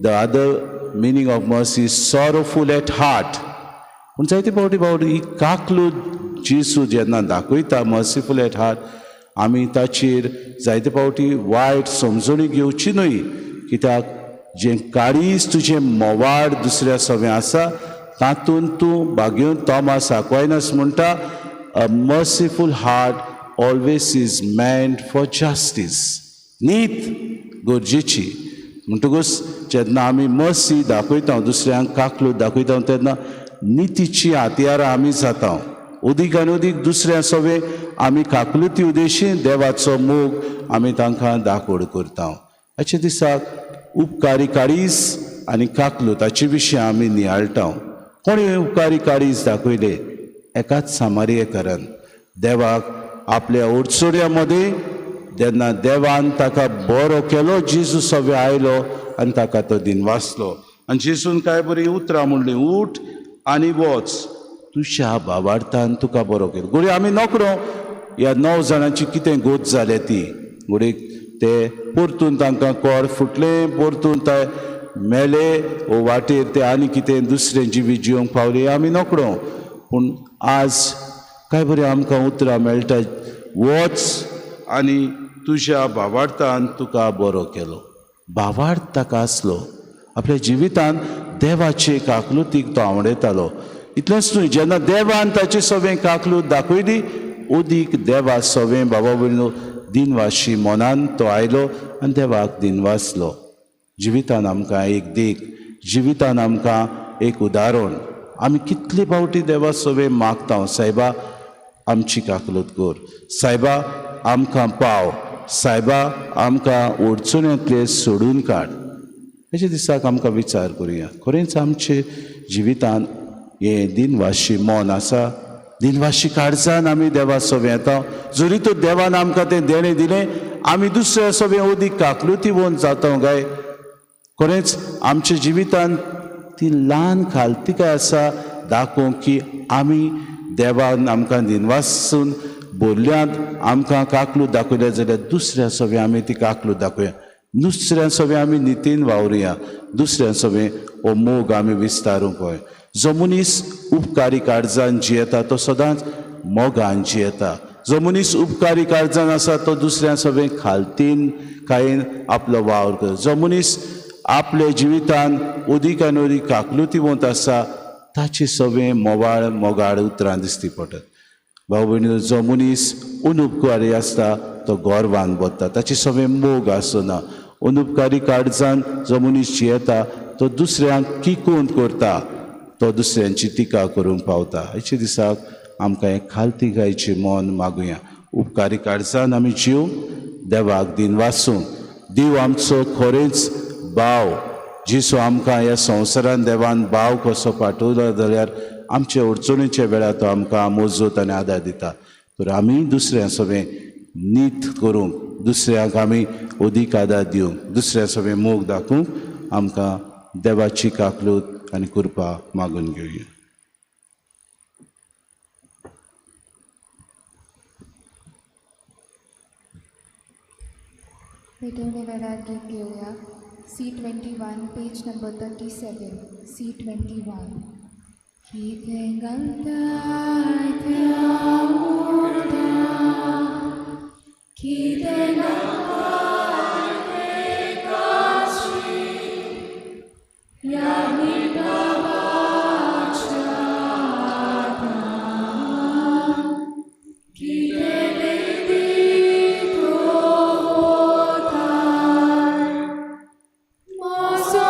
the other meaning of mercy, sorrowful at heart. पूण जायते फावटी फावटी ही काकलूत जेजू जेन्ना दाखयता मर्सीफूल एट हार्ट, आमी ताचेर जायते फावटी वायट समजणी घेवची न्हय. कित्याक जें काळीज तुजें मोवाड दुसऱ्या सवें आसा तातूंत तूं भाग्योन. थॉमस आक्वायनस म्हणटा, a merciful heart always is meant for justice. नीत गरजेची. म्हणटकूच जेन्ना आमी मर्सी दाखयता, दुसऱ्यांक काकलूत दाखयता तेन्ना नितीची हत्यारां आमी जाता. अदीक आनी अदीक दुसऱ्या सवें आमी काकलुती उदेशी देवाचो मोग आमी तांकां दाखोड करता. हाच्या दिसाक उपकारी काळीज आनी काकलूत हाचे विशीं आमी नियाळटा. कोणी उपकारी काळीज दाखयले? एकाच सामारियेकारान. देवाक आपल्या अडचण्या मदें जेन्ना देवान ताका बरो केलो, जेजू सगळे आयलो आनी ताका तो दिन वाचलो. आनी जेजून कांय बरीं उतरां म्हणलीं, उठ आनी वच, तुज्या बाबार्थान तुका बरो केलो. घडये आमी नकळो ह्या 9 जाणांची कितें गोत जाल्या ती. घडये ते परतून तांकां कोर फुटलें, परतून ते मेले ओ वाटेर ते आनी कितें दुसरें जिवीत जिवंक पावले, आमी नकळो. पूण आज काय बरें आमकां उतरां मेळटा, वच आनी तुज्या भावार्थान तुका बरो केलो. भावार्थ ताका आसलो. आपल्या जिवितान देवाचे काकलुतीक तो आवडयतालो. इतलेंच न्हय, जेन्ना देवान ताचे सवें काकलूत दाखयली, अदीक देवा सवें बाबा भयणीनो दिनवाशी मनान तो आयलो आनी देवाक दिनवासलो. जिवितान आमकां एक देख, जिवितान आमकां एक उदाहरण. आमी कितले फावटी देवा सवे मागता, सायबा आमची काकलूत कर, सायबा आमकां पाव, सायबा आमकां अडचण्यांतले सोडून काड. हेच्या दिसाक आमकां विचार करुया, खरेंच आमचे जिवितान हें दिनवाशी मन आसा? दिनवाशी काळजान आमी देवा सवे येता. जरी तो देवान आमकां तें देणें दिलें, आमी दुसऱ्या सवे अदीक काकलुती वोन जाता काय? खरेंच आमच्या जिवितान ती ल्हान खालतिकाय आसा दाखोवंक की आमी देवान आमकां दिनवासून बोल्ल्यांत आमकां काकलूत दाखयल्या जाल्यार दुसऱ्या सवे आमी ती काकलूत दाखोवया, दुसऱ्या सवे आमी नितीन वावरुया, दुसऱ्या सवे हो मोग आमी विस्तारूंक जाय. जो मनीस उपकारी काळजान जियेता तो सदांच मोगान जियेता. जो मनीस उपकारी काळजान आसा तो दुसऱ्या सवे खालतीन कांय आपलो वावर करता. जो मनीस आपल्या जिवितान अदीक आनी अदीक काकलुतीवंत आसा ताचे सवे मोवाळ मोगाळ उतरां दिसती पडटात. भाव भयणी, जो मनीस अनुपकारी आसता तो गर्वान बदता, ताचे सवे मोग आसना. अनुपकारी काळजान जो मनीस जियेता तो दुसऱ्यांक किकोंत करता, तो दुसऱ्यांची टिका करूंक पावता. हेच्या दिसाक आमकां हें खालतिकायचें मन मागुया. उपकारी काळजान आमी जिवंक, देवाक दिनवासूंक. देव आमचो खरेंच भाव, जेजू आमकां ह्या संवसारान देवान भाव कसो पाठवलो जाल्यार आमचे अडचणीच्या वेळार तो आमकां मजत आनी आदार दिता. तर आमी दुसऱ्या सवें नीत करूंक, दुसऱ्यांक आमी अदीक आदार दिवंक, दुसऱ्या सवें मोग दाखोवंक आमकां देवाची काकलूत आनी कृपा मागून घेवया. भेटवणे वेळार गीत घेवया. C21, page number 37, C21. कितें घालताय त्या उडटा, कितें घालताय ते काशी, ह्या निभावाच्या आदान, कितें लेगीत वताय, म्हजो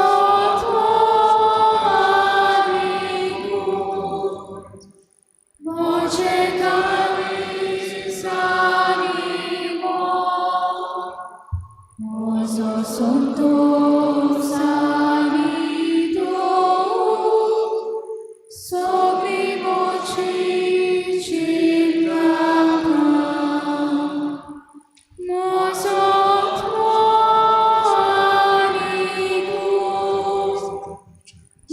म्हजें काळीज आनी मोग, म्हजो संतोस आनी दूख, सगळीं म्हजी चिंतनां, म्हजो आनी दूख,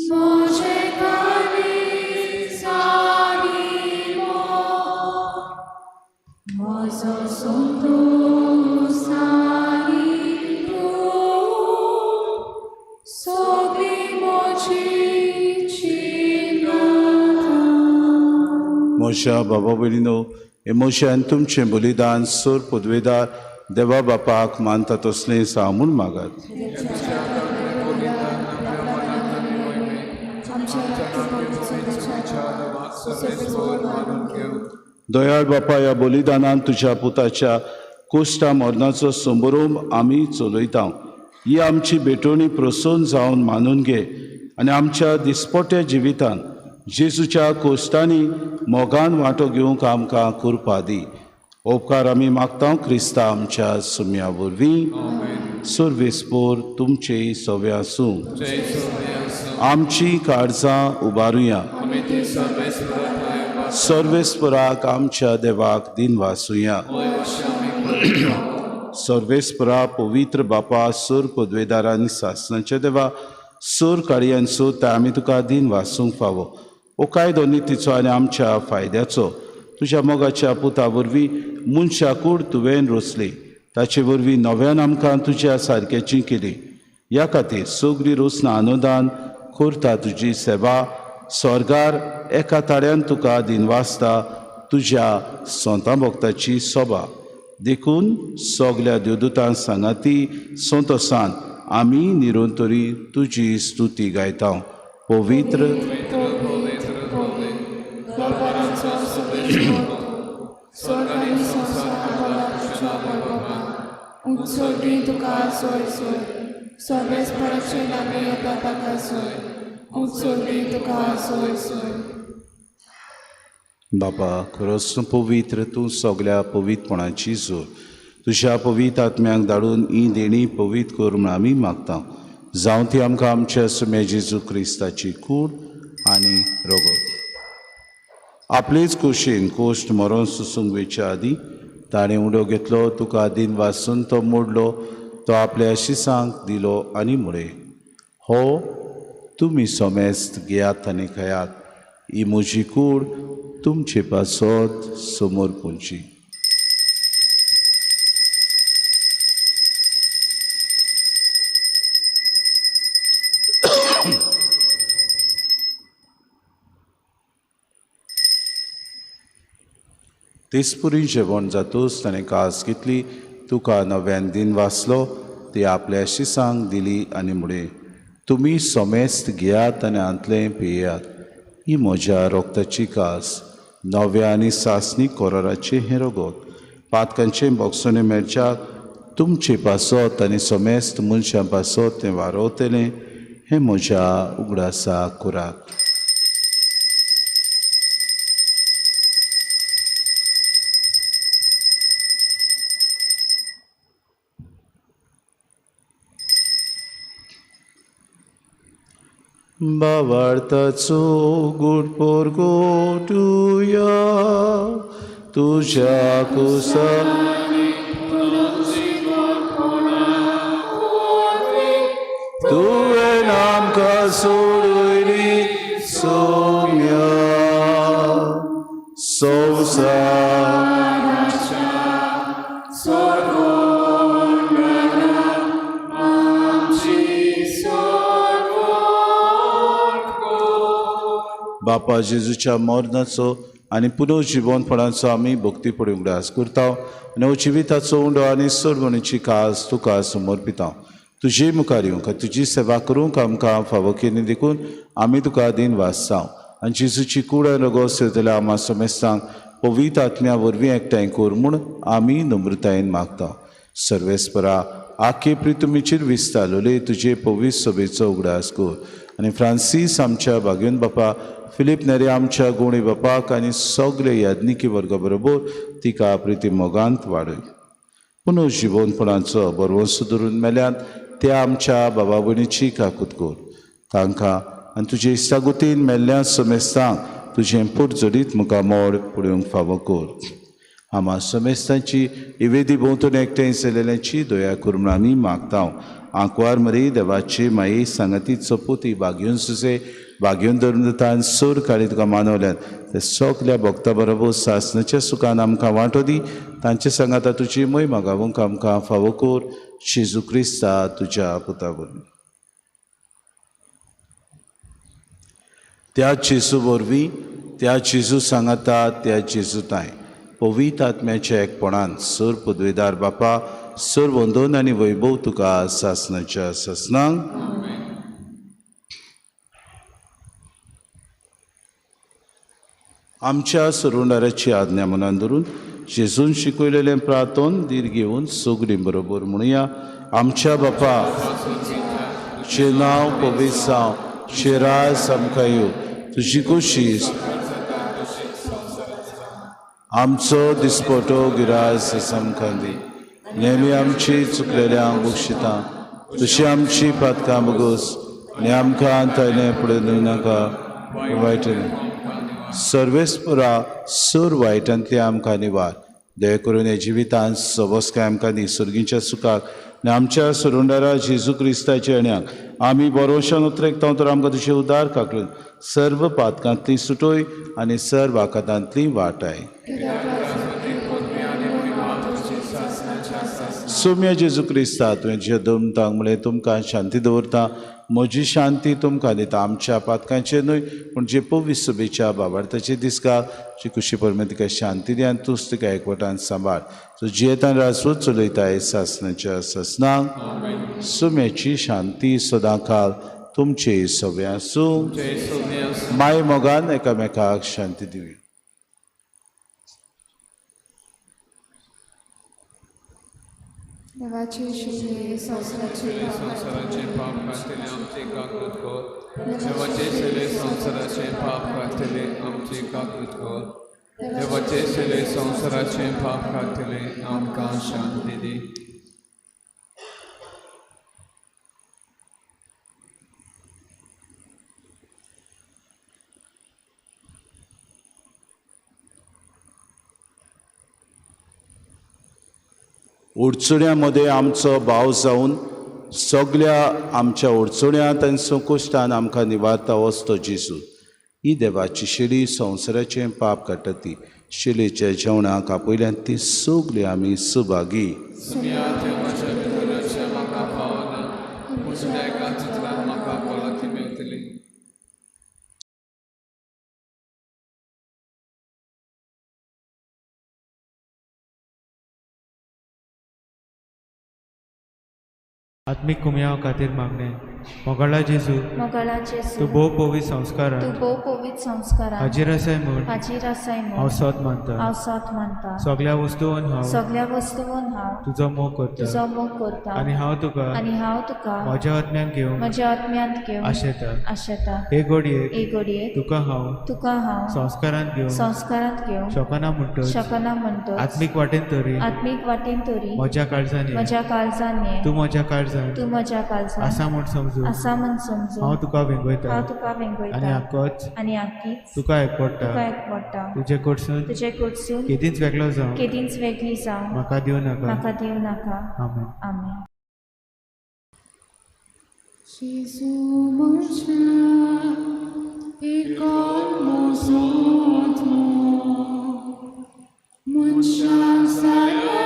म्हजें काळीज आनी मोग, म्हजो संतोस आनी दूख, सगळीं म्हजी चिंतनां. म्हज्या बाबा भयणीनो, हे म्हज्यान तुमचें बलिदान सोर पदवेदार देवा बापाक मानता तसलें सा म्हूण मागात. दयाळ बापा, ह्या बलिदानान तुज्या पुताच्या कोश्टा मरणाचो संबरोम आमी चलयता. ही आमची भेटवणी प्रसन्न जावन मानून घे आनी आमच्या दिसपट्या जिवितान जेजूच्या कोश्टांनी मोगान वांटो घेवंक आमकां कृपा दी. उपकार आमी मागता क्रिस्ता आमच्या सुम्या वरवीं. सर्वेस्पोर तुमचे सवे आसूं. आमची काळजां उबारुया. सर्वेस्पराक आमच्या देवाक दिनवासुया. सर्वेस्परा पवित्र बापा, सूर पदवेदार आनी सासणाच्या देवा, सूर काडयांचो ते आमी तुका दिन वासूंक फावो. ओ कायदो नितीचो आनी आमच्या फायद्याचो तुज्या मोगाच्या पुता वरवीं मनशा कूड तुवें रोसली, ताचे वरवीं नव्यान आमकां तुज्या सारक्याची केली. ह्या खातीर सगळी रोसना अनुदान करता तुजी सेवा स्वर्गार एका ताळ्यान तुका दिनवासता तुज्या सोंता भक्ताची सोबा. देखून सगल्या देवदूतां सांगाती संतोसान आमी निरंतरी तुजी स्तुती गायता. पवित्र उत्सर्गी तुका सोय सोय सर्वेस्पराचे नामे येता ताका सोय उत्सर्गी तुका सोय सोय. बापा खरोच तूं पवित्र, तूं सगल्या पवित्रपणाची जोर. तुज्या पवित्र आत्म्यांक धाडून ही देणी पवित्र कर म्हूण आमी मागता. जावं ती आमकां आमच्या सुम्या जेजू क्रिस्ताची कूड आनी रगत. आपलेच कुशीन कोश्ट मरोन सुसूंक वयच्या आदीं ताणें उडो घेतलो, तुका दिन वासून तो मोडलो, तो आपल्या शिसांक दिलो आनी म्हळें, हो तुमी सोमेस्त घेयात आनी खायात, ही म्हजी कूड तुमचे पासत समोर पुंची. तेचपुरी जेवण जातूच ताणें कास घेतली, तुका नव्यान दिन वाचलो, ती आपल्या शिसांक दिली आनी म्हळें, तुमी सोमेस्त घेयात आनी हांतलें पियेयात, ही म्हज्या रोगताची कास, नव्या आनी सासणी कोराराचें हें रगत, पातकांचें बोगसणें मेळच्याक तुमचे पासत आनी सोमेस्त मनशां पासत तें वारवतलें, हें म्हज्या उगडासाक करात. बावार्थाचो गुड पोरगोटुया तुज्या कुसा तुवें आमकां सोडयली सोम्या संवसार. बापा जेजूच्या मरणाचो आनी पुनर्जिवनपणाचो आमी भक्तीपणी उगडास करता आनी जिविताचो उंडो आनी सोडवणीची कास तुका समर्पिता. तुजे मुखार येवंक तुजी सेवा करूंक आमकां फावो केली देखून आमी तुका दिन वाचता आनी जेजूची कूड आनी रगत सेवतल्या आमा समेस्तांक पवित्र आत्म्या वरवीं एकठांय कर म्हूण आमी नम्रतायेन मागता. सर्वेस्परा आखे प्रितुमीचेर विस्तारलेले तुजे पवित्र सभेचो उगडास कर आनी फ्रांसीस आमच्या भाग्योन बापा, फिलीप नेरे आमच्या गुणी बापाक आनी सगळे याज्ञिकी वर्गा बरोबर तिका प्रिती मोगांत वाडय. पुनर्जिवनपणाचो बरवंसो धरून मेल्यात त्या आमच्या बाबा भयणीची काकूत कर. तांकां आनी तुजे इश्टागुतीन मेल्ल्या समेस्तांक तुजें पोट जडीत मुखार मोड पळोवंक फावो कर. आमा समेस्तांची इवेदी भोंवतणी एकठांय जाल्ल्याची दया कर म्हूण आमी मागता. आंकवार मरी देवाची माई सांगाती चपोती बागयोन सुसे बागयोन धरून सोर काळी तुका मानवल्यात ते सगल्या भक्ता बरोबर सासनाच्या सुखान आमकां वांटो दी. तांचे सांगाता तुजी मोय मागावंक आमकां फावो कर. जेजू क्रिस्ता तुज्या पुता वरवीं. त्या जेजू वरवीं, त्या जेजू सांगाता, त्या जेजू ताय पवित्र आत्म्याच्या एकपणान सर पदवेदार बापा सर वंदन आनी वैभव तुका सासनाच्या सासनांक. आमच्या सरुंडाराची आज्ञा मनान धरून जेजून शिकयलेलें प्रार्थन धीर घेवन सगळीं बरोबर म्हणुया. आमच्या बापा, तुजें नांव पवित्र जावं, तुजें राज आमकां येवं, तुजी कोशीश आमचो दिसपटो गिरास आमकां दी. नेमी आमची चुकलेल्यांक बक्षिता तशी आमची पातकां बगोस आनी आमकां तयलें फुडें न्हय नाका वायट सर्वेस्परा सर वायटांतली आमकां निवार. दया करून ह्या जिवितांत सबसकाय आमकां दी सर्गीच्या सुखाक आनी आमच्या सरुंडारा जेजू क्रिस्ताच्या येण्याक आमी बरोवशान उतरेकता तर आमकां तुजें उदार काकलून सर्व पातकांतली सुटोय आनी सर्व आकातांतली वाटाय. सोम्या जेजू क्रिस्ता तुवें जे दमतांक म्हळें तुमकां शांती दवरता, म्हजी शांती तुमकां दिता. आमच्या पातकांचेर न्हय पूण जे पवित्र सभेच्या बाबार्थाचे दिसका जी कुशी परमे तिका शांती दी आनी तूंच तिका एकवटान सांबाळ. सो जियेतान राजवत चलयताय सासनाच्या सासनाक. सुम्याची शांती सदांकाल तुमचे सगळे आसूं. माय मोगान एकामेकाक शांती दिवया. देवाचे शिले संवसाराचे पाप काडटले आमचे काकूत कर. देवाचे शिले संवसाराचे पाप काडटले आमचे काकूत कर. देवाचे शिले संवसाराचे पाप काडटले आमकां शांती दी. अडचण्या मदें आमचो भाव जावन सगल्या आमच्या अडचण्यांत आनी संकश्टान आमकां निवारता वचतो जेजू. ही देवाची शेली संवसाराचें पाप काडटा ती शेलेच्या जेवणाक आपयल्यान ती सगळी आमी सुभागी. आत्मीक कुमयाव खातीर मागणें. मोगाळा जेजू, मोगाळा जेजू, तूं भोव पवित्र संस्कारान, तूं भोव पवित्र संस्कारान हाजीर आसाय म्हूण, हाजीर आसाय म्हूण हांव सोद मानता, हांव सोद मानता. सगल्या वस्तून हांव, सगल्या वस्तून हांव तुजो मोग करता, तुजो मोग करता. आनी हांव तुका, आनी हांव तुका म्हज्या आत्म्यान घेवन, म्हज्या आत्म्यांत घेवन आशेता, आशेता. हे घडयेक, हे घडयेक तुका हांव, तुका हांव संस्कारांत घेवन, संस्कारांत घेवन शकना म्हणटच, शकना म्हणटच आत्मीक वाटेन तरी, आत्मीक वाटेन तरी म्हज्या काळजान, म्हज्या काळजान ये, तूं म्हज्या काळजान, तूं म्हज्या काळजान आसा म्हूण समजून, आसा म्हूण समजून हांव तुका वेंगयता, हांव तुका वेंगयता. आनी आकोच, आनी आकीच तुका एकवडटा, तुका एकवडटा. तुजे कडसून, तुजे कडसून केदींच वेगळो जावं, केदींच वेगळी जावं म्हाका दिवं नाका, म्हाका दिवं नाका. आमेन. आमेन. जेजू म्हज्या एकोल म्हजो मनशां जाल्या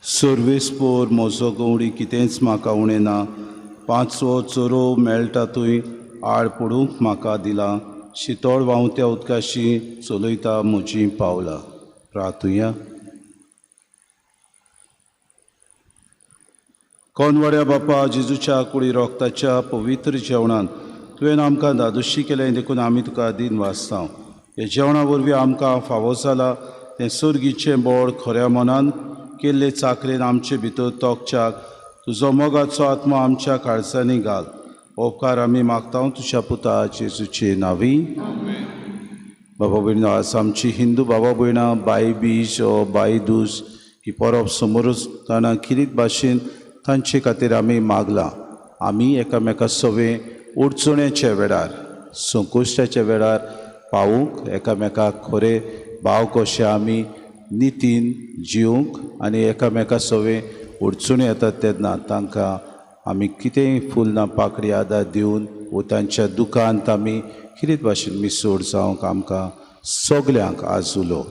सर्वीस पोर म्हजो गवडी कितेंच म्हाका उणें ना, पांचवो चोरो मेळटा थंय आड पडूंक म्हाका दिलां, शितोळ व्हांवत्या उदकाशी चलयता म्हजीं पावलां. प्रार्थुया. कोनवाड्या बापा, जेजूच्या कुडी रोगताच्या पवित्र जेवणान तुवें आमकां धादोशी केलें देखून आमी तुका दिन वाचता. ह्या जेवणा वरवीं आमकां फावो जाला तें सर्गीचें बोड खऱ्या मनान केल्ले चाकरेन आमचे भितर तोखच्याक तुजो मोगाचो आत्मो आमच्या काळजांनी घाल. उपकार आमी मागता तुज्या पुता जेजूचे नांवी. बाबा भयणा, आज आमची हिंदू बाबा भयणां बाय बीज ओ बाय दूस ही परब समोरूच ताणा खिरीत भाशेन तांचे खातीर आमी मागलां. आमी एकामेका सवे अडचण्याच्या वेळार, संकश्टाच्या वेळार पावूंक, एकामेकाक खरे भाव कशे आमी नितीन जिवंक आनी एकामेका सवे अडचणी येतात तेन्ना तांकां आमी कितेंय फुलना पाकडी आदार दिवन वो तांच्या दुकांत आमी खिरीत भाशेन मिसोड जावंक आमकां सगल्यांक आज उलो.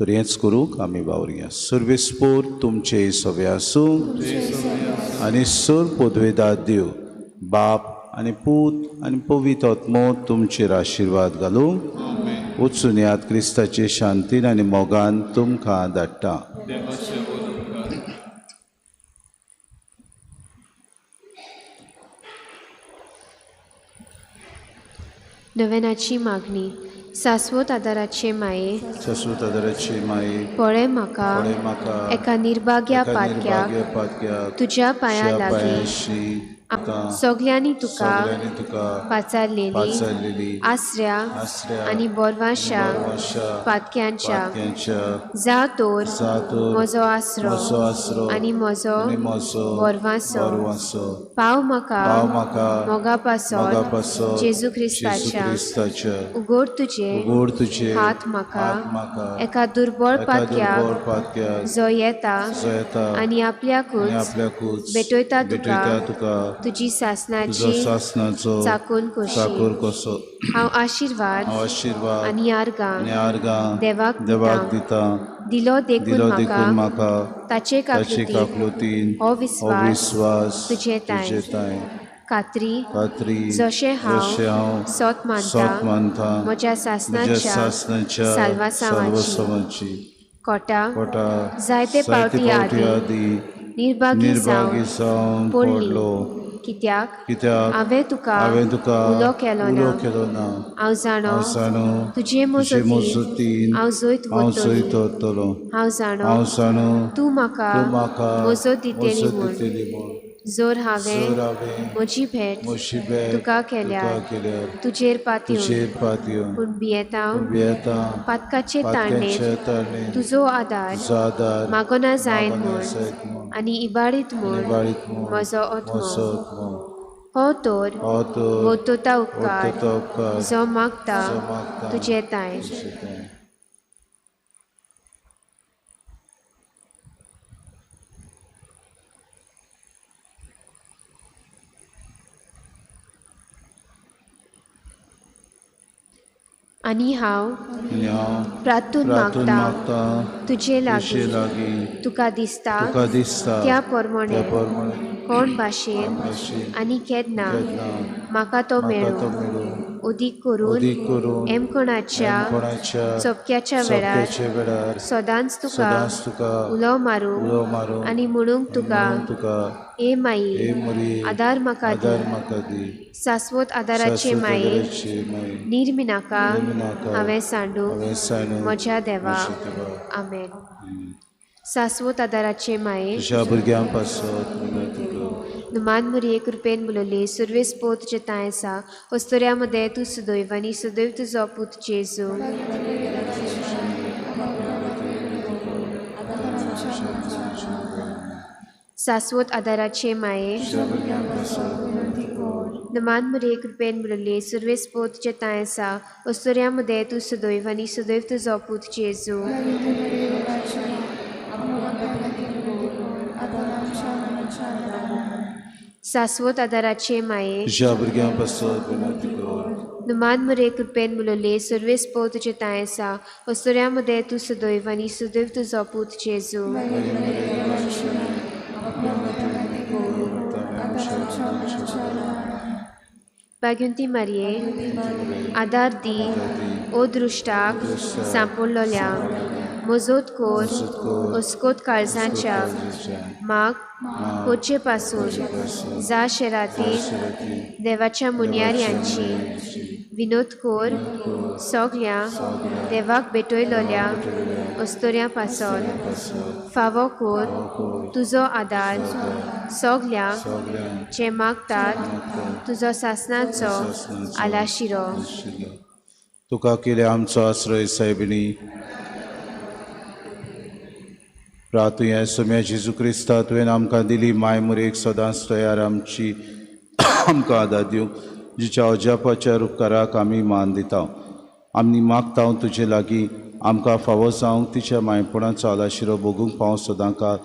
तर हेंच करूंक आमी वावुरया. सर्वेस्पोर तुमचे सवे आसूं आनी सर पदवेदार देव बाप आनी पूत आनी पवित्र आत्मो तुमचेर आशिर्वाद घालूं. वचून याद क्रिस्ताचे शांतीन आनी मोगान तुमकां धाडटा. नवेनाची मागणी. सास्वत आदाराचे माये, सास्वत आदाराचे माये, पळय म्हाका एका निर्भाग्या पातक्याक तुज्या पांयां लागीं सगल्यांनी तुका पाचारलेली आसऱ्या आनी बोरवांशा पातक्यांच्या जा तोर म्हजो आसरो आनी म्हजो बोरवांसो पाव म्हाका मोगा पासत जेजू क्रिस्ताच्या. उगड तुजे हात म्हाका एका दुर्बळ पातक्याक जो येता आनी आपल्याकूच भेटयता तुका तुजी सासनाची चाकून कसो. हांव आशिर्वाद आनी आर्गां देवाक दिता. दिलो देखून म्हाका ताचे काकलुतीन हो विस्वास तुजे तांय कात्री जशें हांव सोत मानता म्हज्या सासनाच्या साल्वासांवाची कोटा जायते पावटी आदी निर्भागी जावन पडलो कित्याक हांवें तुका उलो केलो ना. हांव जाणो तुजे मजतीन हांव जैत व्हरतलो. हांव जाणो तूं म्हाका मजत दितली म्हूण. जर हांवें म्हजी भेट तुका केल्यार तुजेर पातयेवन, पूण भियेता पातकाचे ताळणेर तुजो आदार मागना जायन म्हूण आनी इबाडीत म्हूण म्हजो आत्मो हो तर वोतोता उपकार जो मागता तुजे तांय. आनी हांव प्रार्थून मागता तुजे लागीं तुका दिसता त्या प्रमाणे कोण भाशेन आनी केन्ना म्हाका तो मेळूं. अदीक करून एमकोणाच्या चपक्याच्या वेळार सदांच तुका उलो मारूंक आनी म्हणूंक तुका हे माई आदार म्हाका दी. सास्वत आदाराचे माये निर्मिनाका हांवें सांडूंक म्हज्या देवा. आमेन. सास्वत आदाराचे माये नुमान मुरये कृपेन बुलयले सुर्वेस पोत जे तांय आसा अस्तुऱ्या मदें तूं सुदैव आनी सुदैव तुजो पूत जेजू. सास्वत आदाराचे माये नुमान मुरये कृपेन बुलयले सुर्वेस पोत जे तांय आसा अस्तुऱ्या मदें तूं सुदैव आनी सुदैव तुजो पूत जेजू. सास्वत आदाराचे माये नुमान मुरे कृपेन बुलयले सुर्वेस पोत तुजे तांय आसा अस्तुऱ्या मदें तूं सुदैव आनी सुदैव तुजो पूत जेजू. भाग्यवंती मारये आदार दी ओ दृश्टाक सांपडलोल्या मजत कोर अस्कोत काळजाच्या माग कोचे पासून जा शेराती देवाच्या मुन्यार्यांची विनोद कोर सगळ्या देवाक भेटयलोल्या अस्तोऱ्या पासत फावो कोर तुजो आदार सगल्या जे मागतात तुजो सासनाचो आलाशिरो. तुका केले आमचो आश्रय सायबिणी प्रातुया सोम्या जेजू क्रिस्ता तुवें आमकां दिली माय मुरेक सदांच तयार आमची आमकां आदार दिवंक जिच्या अजापाच्या उपकाराक आमी मान दिता. आमी मागता तुजे लागीं आमकां फावो जावंक तिच्या मायपणाचो आलाशिरो भोगूंक पावो सदांकाळ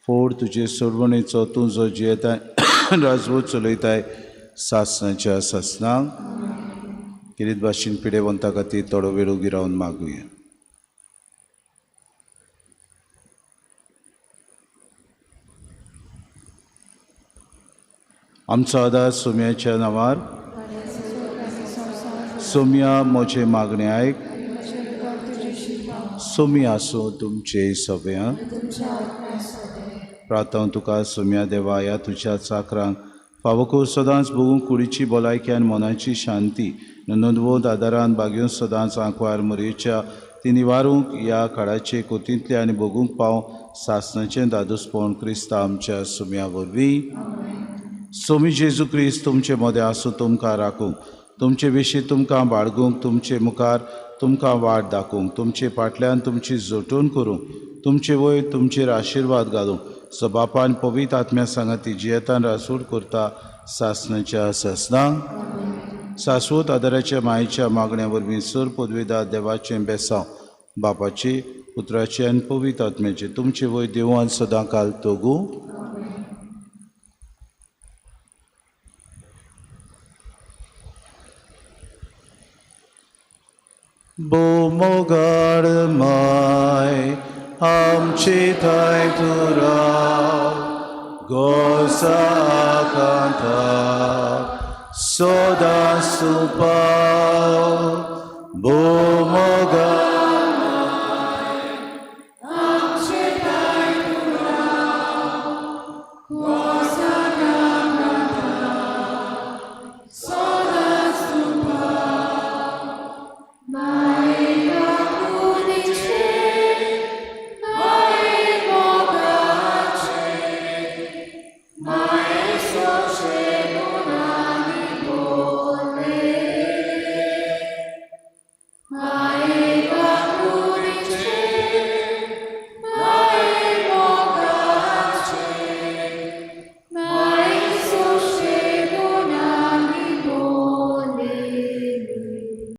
फोड तुजे सोडवणेचो तूं जो जियेताय राजवट चलयताय सासनाच्या सासनाक. किरीत भाशेन पिडेवंता खातीर थोडो वेळ उगी रावन मागुया. आमचो आदार सोम्याच्या नांवार. सोम्या म्हजें मागणें आयक. सोमी आसूं तुमचे सगळ्यांक. प्रार्थना तुका सोम्या देवा ह्या तुज्या चाकरांक फावो करून सदांच भोगूंक कुडीची भलायकी आनी मनाची शांती नोंदवंत आदारान बागेवन सदांच आंकवार मोरयेच्या ती निवारूंक ह्या काळाचे कोतींतले आनी भोगूंक पाव सासनाचें दादोसपण क्रिस्ता आमच्या सोम्या वरवीं. सोमी जेजू क्रिस्त तुमचे मदें आसूं तुमकां राखूंक तुमचे विशीं तुमकां बाळगूंक तुमचे मुखार तुमकां वाट दाखोवंक तुमचे फाटल्यान तुमची जोटून करूंक तुमचे वयर तुमचेर आशिर्वाद घालूंक सो बापान पवित्र आत्म्या सांगाती जियेतान रासूड करता सासनाच्या सासनाक. सासवत आदाराच्या मायेच्या मागण्या वरवीं सर पदवेदार देवाचें बेसांव बापाचे पुत्राचे आनी पवित्र आत्म्याचे तुमचे वयर देवान सदां काल तोगूं. बोमोगाड माय आमची थाय तुरा गोसा कांता सदां सुपाव. बोमोगाड